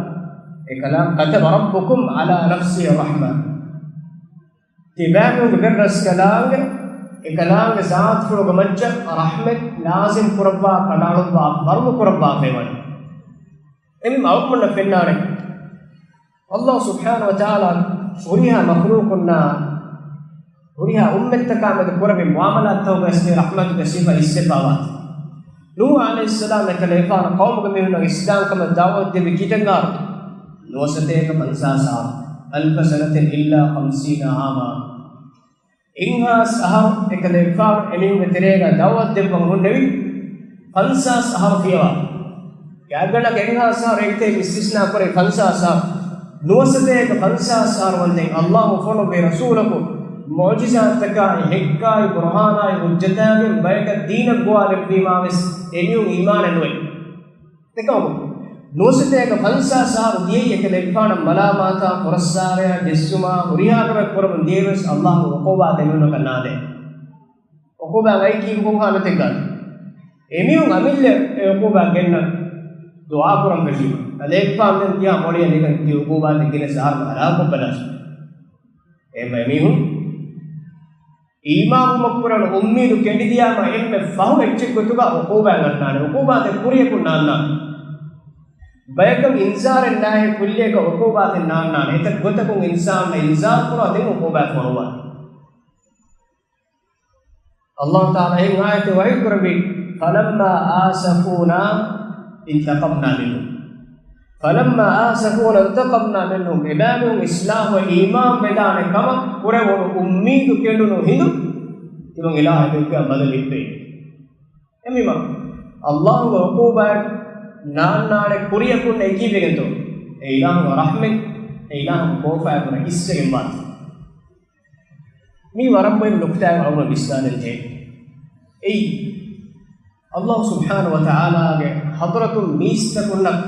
އެކަލާނގެ، كتب ربكم على نفسه الرحمة. ތިބާމީހުންގެ ރަސްކަލާނގެ، އެކަލާނގެ ޒާތުފުޅުގެ މައްޗަށް ރަޙްމަތް ލާޒިމް ކުރައްވާ، ކަނޑައަޅުއްވާ، ފަރުޟު ކުރައްވާފައި ވަނީ. އެހެންވީމަ އަޅުގަނޑުމެންނަށް ފެންނާނެ، ﷲ ސުބްޙާނަހޫ ވަތަޢާލާ ހުރިހާ މަޚްލޫޤުންނާ، ހުރިހާ އުއްމަތްތަކާމެދު ކުރެއްވި މުޢާމަލާތްތަކުގައި ރަޙްމަތުގެ ސިފަ އިސްވެފައިވާތީ. ނޫޙު ޢަލައިހިއްސަލާމް އެކަލޭގެފާނު ޤައުމުގެ މީހުންނަށް އިސްލާމްކަމަށް ދަޢުވަތު ދެއްވީ ކިތަން އަހަރު؟ ނުވަސަތޭކަ ފަންސާސް އަހަރު. ألف سنة إلا خمسين عاما. އެ އެއްހާސް އަހަރު އެކަލޭގެފާނު އެމީހުންގެ ތެރޭގަ ދައުވަތު ދެއްވަން ހުންނެވި. ފަންސާސް އަހަރު ފިޔަވާ. ގާތްގަނޑަކަށް އެއްހާސް އަހަރު އެއްތޭ އިސްތިސްނާ ކުރެވި ފަންސާސް އަހަރު. ނުވަސަތޭކަ ފަންސާސް އަހަރު ވަންދެން އައްލާހު ފޮނުއްވި ރަސޫލަކު މުޢުޖިޒާތްތަކާއި، ހެއްކާއި، ބުރުހާނާއި، ހުއްޖަތާގެން ބަޔަކަށް ދީނަށް ގޮވާލެއްވީމާވެސް އެމީހުން އީމާނެއް ނުވޭ. ދެކަމަކު، ނުވަސަތޭކަ ފަންސާސް އަހަރު ދިޔައީ އެކަލޭގެފާނަށް މަލާމާތާ، ފުރައްސާރަޔާ، ޖެއްސުމާ، ހުރިހާ ކަމެއް ކުރަމުން ދިޔައީވެސް އައްލާހުގެ ޢުޤޫބާތް އެމީހުންނަކަށް ނާދޭ. ޢުޤޫބާތް އައި ކީއްކު ކޮން ޙާލަތެއްގަ؟ އެމީހުން އަމިއްލަ އެ ޢުޤޫބާތް ގެންނަ ދުޢާ ކުރަން ފެށީމަ. ކަލޭގެފާނު ދެން ތިޔާ މޮޅިއަށް ނިކަން ތި ޢުޤޫބާތެއް ގެނެސް އަހަރު ހަލާކުކޮށްބަލާށި. އެހެންވެ އެމީހުން އީމާންވުމަށް ކުރެވުނު އުއްމީދު ކެނޑިދިޔާމަ އެންމެ ފަހު އެއްޗެއް ގޮތުގަ ޢުޤޫބާތް އަންނާނެ، ޢުޤޫބާތެއް ކުރިޔަކުން ނާންނާނެ. ބަޔަކަށް އިންޒާރެއް ނާހޭ ކުއްލިއަކަށް ޢުޤޫބާތެއް ނާންނާނެ. އެތައް ގޮތަކުން އިންސާނުންނަށް އިންޒާރު ކުރާ ދެން ޢުޤޫބާތް ފޮނުވާނެ. އައްލާހު ތަޢާލާ އެހެން އާޔަތެއް ވަޙީ ކުރެއްވި، فَلَمَّا آسَفُونَا انْتَقَمْنَا مِنْهُمْ. فَلَمَّا آسَفُونَا انْتَقَمْنَا مِنْهُمْ. އެބައިމީހުން އިޞްލާޙުވެ އީމާން ވެދާނެ ކަމަށް ކުރެވުނު އުއްމީދު ކެނޑުނު ހިނދު ތިމަން އިލާހު އެބައިމީހުންގެ ބަދަލު އިއްވޭ. އެހެންވީމަ، އައްލާހުގެ ޢުޤޫބާތް ނާންނާނެ ކުރިޔަކުން އެކީވެގެންތޯ؟ އެ އިލާހުގެ ރަޙްމަތް، އެ އިލާހުގެ ކޯފާއެކު އިސްވެގެންވާތީ. މީ ވަރަށް މުހިންމު ނުކުތާއެއް އަޅުގަނޑު ވިސްނާލަން ޖެހޭ. އެއީ، އައްލާހު ސުބްޙާނަހު ވަތަޢާލާގެ ޙަޟްރަތުން މީސްތަކުންނަށް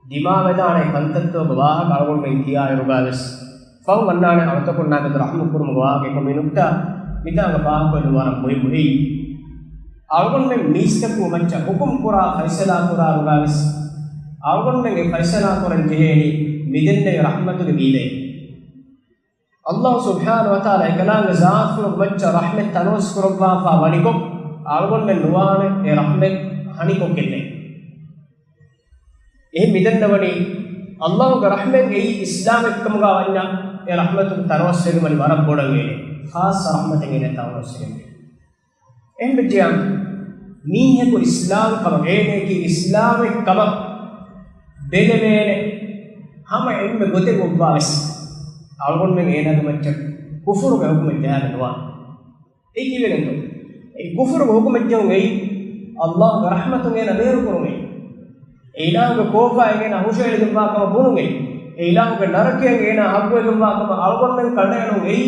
ދިމާވެދާނެ ކަންތައްތަކުގެ ވާހަކަ އަޅުގަނޑުމެން ކިޔާއިރުގަވެސް، ފަހުން އަންނާނެ އަޅުތަކުންނާ މެދު ރަޙްމު ކުރުމުގެ ވާހަކަ. އެކަމަކު މި ނުކްތާ މިތާނގަ ފާހަގަކޮށްލުން ވަރަށް މުހިއްމު. އެއީ، އަޅުގަނޑުމެން މީސްތަކުގެ މައްޗަށް ޙުކުމް ކުރާ ފައިސަލާ ކުރާއިރުގަވެސް، އަޅުގަނޑުމެން އެ ފައިސަލާ ކުރަން ޖެހޭނީ މިދެންނެވި ރަޙްމަތުގެ މީދެއް. އައްލާހު ސުބްޙާނަހު ވަތަޢާލާ އެކަލާނގެ ޒާތުފުޅުގެ މައްޗަށް ރަޙްމަތް ތަނަވަސް ކުރައްވާފާ ވަނިކޮށް، އަޅުގަނޑުމެން ނުވާނެ އެ ރަޙްމަތް ހަނިކޮށްގެންނެ. އެހެން މިދެންނެވަނީ އައްލާހުގެ ރަޙްމަތް އެއީ އިސްލާމެއްކަމުގަ ވަންޏާ، އެ ރަޙްމަތުން ތަނަވަސްވެގެން ވަނީ ވަރަށް ބޮޑަށް ވޭނެ. ޚާއްޞަ ރަޙްމަތެއް އޭނަ ތަނަވަސްވެގެން. އެހެންވެއްޖެޔާ، މީހަކު އިސްލާމް ކަމަށް، އޭނައަކީ އިސްލާމެއް ކަމަށް ބެލެވޭނެ ހަމަ އެންމެ ގޮތެއް އޮއްވާވެސް، އަޅުގަނޑުމެން އޭނާގެ މައްޗަށް ކުފުރުގެ ޙުކުމެއް ޖަހާލެއް ނުވާނެ. އެއީ ކީއްވެގެންތޯ؟ އެ ކުފުރުގެ ޙުކުމެއް ޖެހުން އެއީ، އައްލާހުގެ ރަޙްމަތުން އޭނާ ބޭރުކުރުން އެއީ. އެ އިލާހުގެ ކޯފާއިން އޭނާ ހުށައެޅިގެންވާ ކަމަށް ބުނުން އެއީ. އެ އިލާހުގެ ނަރަކައިން އޭނާ ހައްގުވެގެންވާ ކަމަށް އަޅުގަނޑުމެން ކަނޑައެޅުން އެއީ.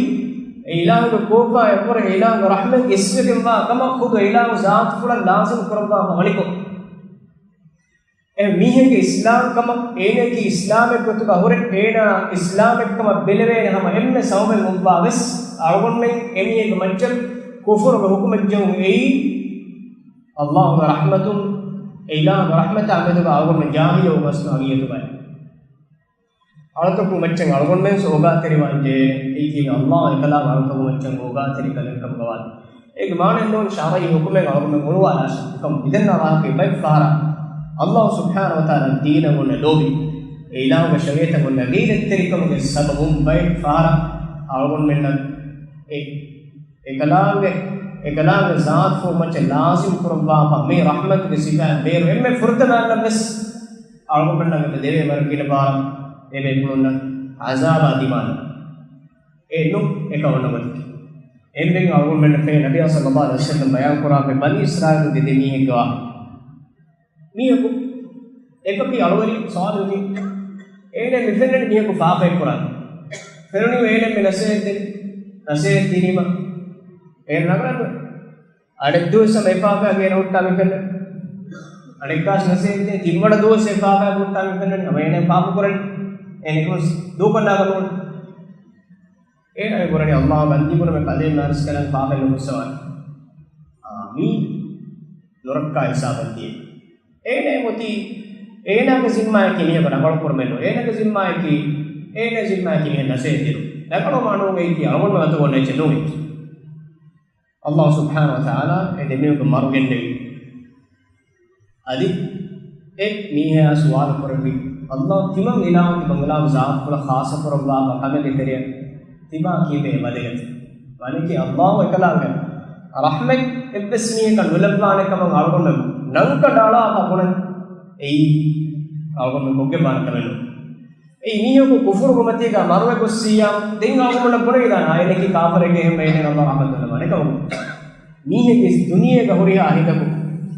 އެ އިލާހުގެ ކޯފާއަށްވުރެ އެ އިލާހުގެ ރަޙްމަތް އިސްވެގެންވާ ކަމަށް ޚުދު އެ އިލާހު ޒާތުފުޅަށް ލާޒިމް ކުރައްވާފަ ވަނިކޮށް، އެ މީހެއްގެ އިސްލާމް ކަމަށް، އޭނައަކީ އިސްލާމެއް ގޮތުގަ ހުރެ، އޭނާ އިސްލާމެއް ކަމަށް ބެލެވޭނެ ހަމަ އެންމެ ސަބަބެއް އޮއްވާ ވެސް، އަޅުގަނޑުމެން އެމީހެއްގެ މައްޗަށް ކުފުރުގެ ޙުކުމެއް ޖެހުން އެއީ، އައްލާހުގެ ރަޙްމަތުން، އެ އިލާހުގެ ރަޙްމަތާ މެދުގަ އަޅުގަނޑުމެން ޖާހިލުވުމަށް ހަގީގަތުގައި. އަޅުތަކުގެ މައްޗަށް އަޅުގަނޑުމެން އޯގާތެރިވާން ޖެހޭނެ. އެއީކީ އައްލާހު އެކަލާނގެ އަޅުތަކުގެ މައްޗަށް އޯގާތެރި ކަލެއްކަމުގަވާ. އޭގެ މާނައެއް ނޫން ޝަރުޢީ ޙުކުމެއް އަޅުގަނޑުމެން އޮޅުވާލާށޭ. އެކަމަކު މިދެންނެވި ވާހަކައިން ބައެއް ފަހަރަށް އައްލާހު ސުބްޙާނަހު ވަތަޢާލާ ދީނަށް އޮންނަ ލޯބި، އެ އިލާހުގެ ޝަރީޢަތަށް އޮންނަ ޣީރަތްތެރިކަމުގެ ސަބަބުން ބައެއް ފަހަރަށް އަޅުގަނޑުމެންނަށް އެ އެކަލާނގެ، އެކަލާނގެ ޒާތުފުޅު މައްޗަށް ލާޒިމް ކުރައްވާފަ މި ރަޙްމަތުގެ ސިފައިން ބޭރު އެންމެ ފުރަތަމައިންނަށް ވެސް އަޅުގަނޑުމެންނަށް ދެވޭ ވަރަށް ގިނަ ބާރަށް އެބޭފުޅުންނަށް ޢަޒާބާ ދިމާލަން. އެ ނޫން އެކަ އޮންނަ ގޮތަކީ. އެންމެން އަޅުގަނޑުމެންނަށް ފެނޭ ނަބީ ޞައްލައްލާހު ޢަލައިހި ވަސައްލަމް ބަޔާން ކުރާފައި ބަނީ އިސްރާއީލުންގެ ދެ މީހެއްގެ ވާހަކަ. މީހަކު އެކަކީ އަޅުވެރި ޞާލިޙު މީހެއް. އޭނަ މި ފެންނަނީ މީހަކު ފާފައެއް ކުރާނެ. ފެނުނީ އޭނަ މި ނަސޭހަތް ދޭ، ނަސޭހަތް ދިނީމަ އޭނަ ނަގަން އަނެއް ދުވަސް ހަމަ އެ ފާފައިގަ އޭނަ ހުއްޓާ މި ފެންނަނީ. އަނެއްކާސް ނަސޭހަތް ދޭ، ތިންވަނަ ދުވަސް އެ ފާފައިގަ ހުއްޓާ މި ފެންނަނީ. ހަމަ އޭނަ ފާފަ ކުރަނީ. އޭނަ ދުވަސް ދޫކޮށްލާކަށް ނޫން. އޭނަ މި ކުރަނީ އައްލާހު ބަންދީ ކުރުމެއް ކަލޭ މާރިސް ކަލަން ފާފައެއް ނުކުއްސަވާނެ. އާ، މީ ނުރައްކާ ހިސާބަށް ދިޔަ. އޭނަ އޮތީ، އޭނާގެ ޒިންމާއަކީ މީހަކު ރަނގަޅު ކުރުމެއް ނޫން. އޭނާގެ ޒިންމާއަކީ، އޭނާގެ ޒިންމާއަކީ މީހަކަށް ނަސޭހަތް ދިނުން. ރަނގަޅު މާނައިގައި އަޅުގަނޑު އަތުގަ އޮންނަ އެއްޗެއް ނޫން. އައްލާހު ސުބްޙާނަހު ވަތަޢާލާ އެ ދެމީހުންގެ މަރު ގެންނެވި. އަދި އެ މީހާ ސުވާލު ކުރެއްވި، އައްލާހު ތިމަން އިލާހު ތިމަން އިލާހު ޒާތުފުޅަށް ޚާއްޞަ ކުރައްވާފަ ކަމެއްގެ ތެރެއަށް ތިބާ ކީއްވެ އެ ބަދަލެއް؟ ވަނީކީ އައްލާހު އެކަލާނގެ ރަޙްމަތް އެއްވެސް މީހަކަށް ނުލައްވާނެ ކަމަށް އަޅުގަނޑުމެން ނަން ކަނޑައަޅާފަ ބުނަން. އެއީ އަޅުގަނޑުމެން ކޮށްގެންވާނެ ކަމެއް ނޫން. އެއީ މީހަކު ކުފުރުގެ މަތީގަ މަރުވެ ގޮއްސިއްޔާ، ދެން އަޅުގަނޑަށް ބުނެވިދާނެ، އާ، އޭނަކީ ކާފަރެއްގެ އެހެން އޭނަ އަﷲ ރަޙްމަތު ނުވާނެ ކަމަކު. މީހެއްގެ ދުނިޔޭގަ ހުރިހާ ހިތަކު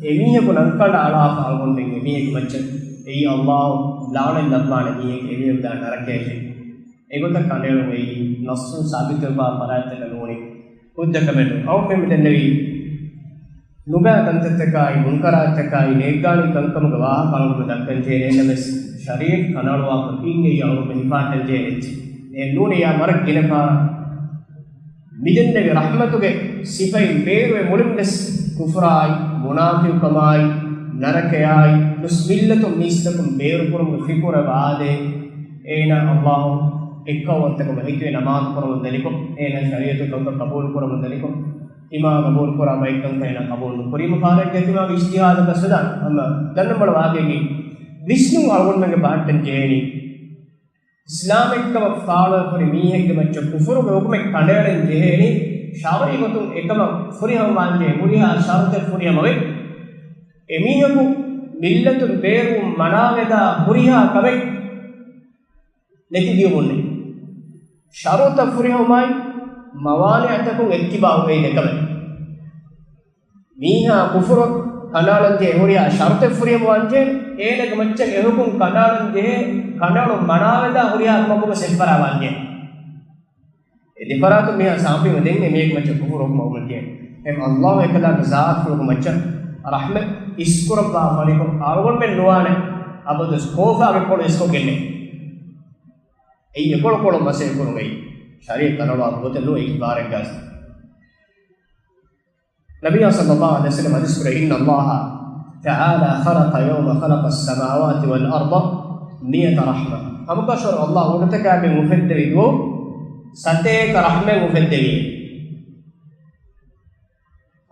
އެ މީހަކު ނަންކަނޑައަޅާފަ އަޅުގަނޑުމެން އެ މީހެއްގެ މައްޗަށް އެއީ އަﷲ ލަޢުނަތް ލައްވާނެ މީހެއް އެރިޔަވިދާނެ ނަރަކަޔަށޭ. އެގޮތަށް ކަނޑައެޅުން އެއީ ނައްޞުން ސާބިތުވެފާ ފަރާތްތަކަށް ނޫނީ. ހުއްދަ ކަމެއް ނޫން. އަޅުގަނޑުމެން މި ދެންނެވީ ނުބައި ކަންތައްތަކާއި، މުންކަރާތްތަކާއި، ނޭއްގާނީ ކަންކަމުގެ ވާހަކަ އަޅުގަނޑު ދައްކަން ޖެހޭނެ. އެހެންނަމަވެސް، ޝަރީޢަތް ކަނޑައަޅުވާ ކޮށް އިން އެއީ އަޅުގަނޑު ހިފާއްޓަން ޖެހޭ އެއްޗެއް. އެހެން ނޫނިއްޔާ ވަރަށް ގިނަ ފަހަރަށް މިދެންނެވި ރަޙްމަތުގެ ސިފައިން ބޭރުވެ މުޅިން ވެސް ކުފުރާއި، މުނާފިޤުކަމާއި، ނަރަކަޔާއި، ނުސް މިއްލަތުން މީސްތަކުން ބޭރުކުރުމުގެ ފިކުރަށް ވާދޭ. އޭނާ އަﷲ އެއްކައުވަންތަކަމަށް ހެކިވެ ނަމާދު ކުރަމުން ދަނިކޮށް، އޭނާ ޝަރީޢަތުގެ ކަންކަން ޤަބޫލު ކުރަމުން ދަނިކޮށް، ތިމާ ޤަބޫލު ކުރާ ބައެއްކަންކަން އޭނާ ޤަބޫލު ނުކުރީމަ ފާރެއްގަ ތިމާގެ އިޖްތިހާދަކަށް ސަދާ އަމަ ދަންނަން ބޮޑަ ވާގެގެ ވިސްނުން އަޅުގަނޑުމެންގެ ބަހައްޓަން ޖެހޭނީ. އިސްލާމެއްކަމަށް ފާޅުވެފަ ހުރި މީހެއްގެ މައްޗަށް ކުފުރުގެ ޙުކުމެއް ކަނޑައެޅެން ޖެހޭނީ، ޝަރުޢީ ގޮތުން އެކަމަށް ފުރިހަމަވާންޖެހޭ ހުރިހާ ޝަރުޠެއް ފުރިހަމަވެ، އެމީހަކު މިއްލަތުން ބޭރުވުން މަނާވެދާ ހުރިހާ ކަމެއް ނެތިދިޔުމުންނޭ. ޝަރުޠަށް ފުރިހަމަވުމާއި، މަވާނިޢުތަކުން އެއްކިބާ ހުރެއް ދެކަމެއް. މީހާ ކުފުރު ކަނޑައަޅަން ޖެހޭ ހުރިހާ ޝަރުޠެއް ފުރިހަމަވާންޖެހޭ، އޭނަގެ މައްޗަށް އެ ޙުކުމް ކަނޑައަޅަން ޖެހޭ، ކަނޑައަޅުން މަނާވެދާ ހުރިހާ ކަމަކު ވެސް އެއްފަރާވާންޖެހޭ. އެ ދެފަރާތުން މީހާ ސާފީވެ ދެން އެ މީހެއްގެ މައްޗަށް ކުފުރު ޙުކުމް އަޅުގަނޑުމެން ޖެހޭ. އެހެން އަﷲ އެކަލާނގެ ޒާތުފުޅުގެ މައްޗަށް ރަޙްމަތް އިސްކުރައްވާ ފަޅިކޮށް އަޅުގަނޑުމެން ނުވާނެ އަބަދުވެސް ކޯފާގެ ކޮޅު އިސްކޮށްގެންނެއް. އެއީ އެކޮޅު ކޮޅު މަސައްކަތް ކުރުމެއް. ޝަރީޢަތް ކަނޑައަޅުވާ ގޮތެއް ނޫން އެއީ ފާރެއްގަސް. ނަބިއްޔާ ޞައްލައްލާހު ޢަލައިހި ވަސައްލަމަ ޙަދީޘް ކުރޭ، إن الله تعالى خلق يوم خلق السماوات والأرض مائة رحمة. ހަމަކަށަވަރު އަﷲ އުޑުތަކާމެން އުފެއްދެވި ދުވަހު ސަތޭކަ ރަޙްމަތް އުފެއްދެވި.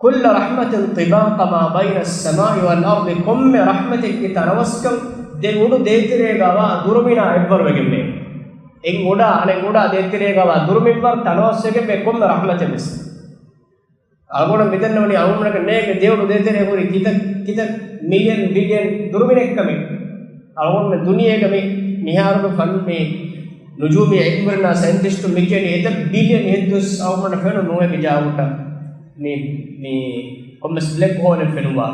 كل رحمة طباق ما بين السماء والأرض، ކޮންމެ ރަޙްމަތެއްގެ ތަނަވަސްކަން ދެ އުޑު ދޭތެރޭގަވާ ދުރުމިނާ އެއްވަރުވެގެންވޭ. އެއް އުޑާ އަނެއް އުޑާ ދޭތެރޭގަވާ ދުރުމިއްވަރު ތަނަވަސްވެގެންވޭ ކޮންމެ ރަޙްމަތެއް ވެސް. އަޅުގަނޑު މިދަންނަވަނީ އަޅުގަނޑަކަށް ނޭނގެ ދެ އުޑު ދޭތެރޭ ހުރި ކިތައް ކިތައް މިލިއަން ބިލިއަން ދުރުމިނެއްކަމެއް. އަޅުގަނޑު ދުނިޔޭގަ މި މިހާރުގެ ފަން މި ނުޖޫމީ ޢިލްމުވެރިންނާ ސައިންޓިސްޓުން މި ކިޔަނީ އެތައް ބިލިއަން އެއްދުވަސް އަޅުގަނޑަށް ފެނުނު ނޫނޭ މި ޖާގަކަށް މި، މި ކޮންމެސް ބްލެކް ހޯލެއް ފެނުވާ.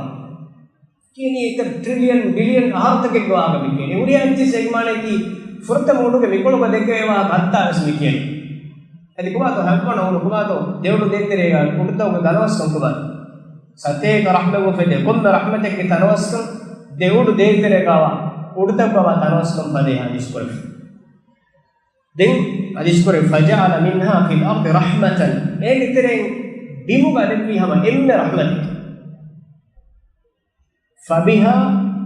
ކިޔަނީ އެތައް ޓްރިލިއަން ބިލިއަން އަހަރުތަކެއްގެ ވާހަކަ މި ކިޔަނީ. ހުރިހާ އެއްޗެއް އެގެ މާނައަކީ ފުރަތަމަ އުޑުގެ މިކޮޅުގަ ދެކެވޭ ވާހަކަ ހައްތާވެސް މި ކިޔަނީ. އަދި ކޮބާތޯ ހައްވަނަ އުޑު ކޮބާތޯ ދެ އުޑު ދޭތެރޭގަ އުޑުތަކުގެ ތަނަވަސްކަން ކޮބާތޯ؟ ސަތޭކަ ރަޙްމަތް އުފެދޭ ކޮންމެ ރަޙްމަތެއްގެ ތަނަވަސްކަން ދެ އުޑު ދޭތެރޭގަވާ އުޑުތަކުގަވާ ތަނަވަސްކަން ފަދޭ ހަދީސް ކުރެވި. ދެން ހަދީސް ކުރެވި، فجعل منها في الأرض رحمة، އޭގެ ތެރެއިން ބިމުގަ ލެއްވި ހަމަ އެންމެ ރަޙްމަތެއް. فبها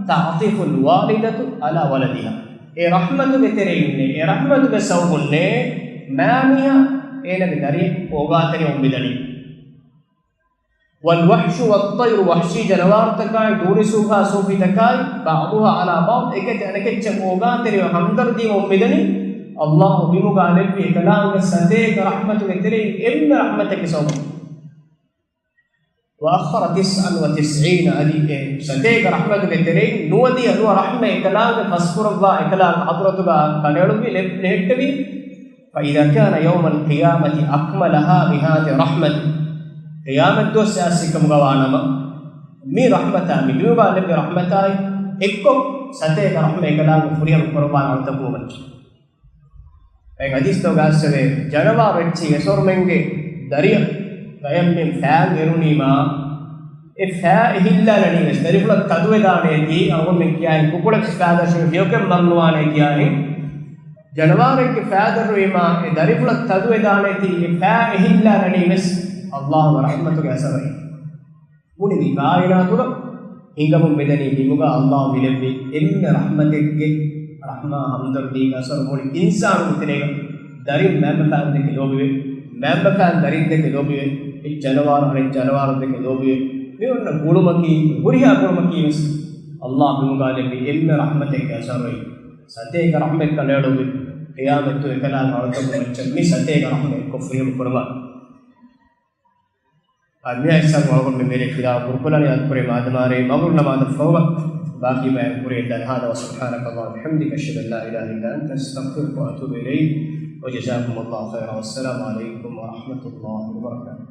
تعطف الوالدة على ولدها. އެ ރަޙްމަތުގެ ތެރެއިންނޭ، އެ ރަޙްމަތުގެ ސަބަބުންނޭ މާމީހާ އޭނަގެ ދަރިއަށް އޯގާތެރިވަމުން މިދަނީ. والوحش والطير، ވަޙްޝީ ޖަނަވާރުތަކާއި، ދޫނި ސޫފާ ސޫފިތަކާއި، بعضها على بعض، އެކެތި އަނެކެއްޗަށް އޯގާތެރިވެ ހަމްދަރްދީވަމުން މިދަނީ. އަﷲ ބިމުގަ ލެއްވި އެކަލާނގެ ސަތޭކަ ރަޙްމަތުގެ ތެރެއިން އެންމެ ރަޙްމަތެއްގެ ސަބަބުން. وأخر تسعا وتسعين، އަދި އެ ސަތޭކަ ރަޙްމަތުގެ ތެރެއިން ނުވަދިހަ ނުވަ ރަޙްމަތް އެކަލާނގެ ފަސްކުރައްވާ އެކަލާނގެ ޙަޟްރަތުގަ ކަނޑައެޅުއްވި ލެ-، ލެހެއްޓެވި. فإذا كان يوم القيامة أكملها بهذه الرحمة، ޤިޔާމަތްދުވަސް އައިސް ކަމުގަ ވާނަމަ، މި ރަޙްމަތާ، މި ބިމުގަ ލެއްވި ރަޙްމަތާއި އެއްކޮށް، ސަތޭކަ ރަޙްމަތް އެކަލާނގެ ފުރިހަމަ ކުރައްވާނެ އަޅުތަކުގެ މައްޗަށް. އެ ޙަދީޘްތަކުގަ އައިސްވޭ، ޖަނަވާރު އެއްޗެއް އެސޮރުމެންގެ ދަރިއަށް ގަޔަށް މި ފައިން އެރުނީމާ، އެ ފައި އެހިއްލާލަނީ ވެސް، ދަރިފުޅަށް ތަދުވެދާނޭތީ، އަޅުގަނޑުމެން ކިޔާއިން ކުކުޅެއް ފައި ދަށުވެ ފިޔަވަކެއް މަރުނުވާނޭ ކިޔާއިން، ޖަނަވާރެއްގެ ފައި ދަށުވީމާ، އެ ދަރިފުޅަށް ތަދުވެދާނޭތީ، އެ ފައި އެހިއްލާލަނީ ވެސް އަﷲގެ ރަޙްމަތުގެ އަސަރު. މުޅި މި ކާއިނާތުގަ ހިނގަމުން މިދަނީ ބިމުގަ އަﷲ މިލެއްވި އެންމެ ރަޙްމަތެއްގެ ރަޙްމާ ހަމްދަރްދީގެ އަސަރު. މުޅި އިންސާނުން ތެރޭގަ ދަރިން މައިންބަފައިން ދެކެ ލޯބިވެ، މައިންބަފައިން ދަރިން ދެކެ ލޯބިވެ، އެ ޖަނަވާރު އަނެއް ޖަނަވާރު ދެކެ ލޯބިވެ، މި އޮންނަ ގުޅުމަކީ، ހުރިހާ ގުޅުމަކީ ވެސް އަﷲ ބިމުގަ ލެއްވި އެންމެ ރަޙްމަތެއްގެ އަސަރު. ސަތޭކަ ރަޙްމަތް ކަނޑައެޅުއްވި، ޤިޔާމަތްދުވަހު އެކަލާނގެ އަޅުތަކުގެ މައްޗަށް މި ސަތޭކަ ރަޙްމަތް އެއްކޮށް ފުރިހަމަ ކުރައްވާ. އަދި މިއާ އިސް އަޅުގަނޑުމެން މިރޭ ފިލާވަޅު ކުރުކޮށްލާނީ އަދުކުރެ މާދަމާރޭ މަޣްރިބު ނަމާދަށް ފަހުގަ. ބާކީ ބަޔަން ކުރިޔަށް ދާނެ. هذا وسبحانك اللهم وبحمدك أشهد أن لا إله إلا أنت أستغفرك وأتوب إليك وجزاكم الله خيرا والسلام عليكم ورحمة الله وبركاته.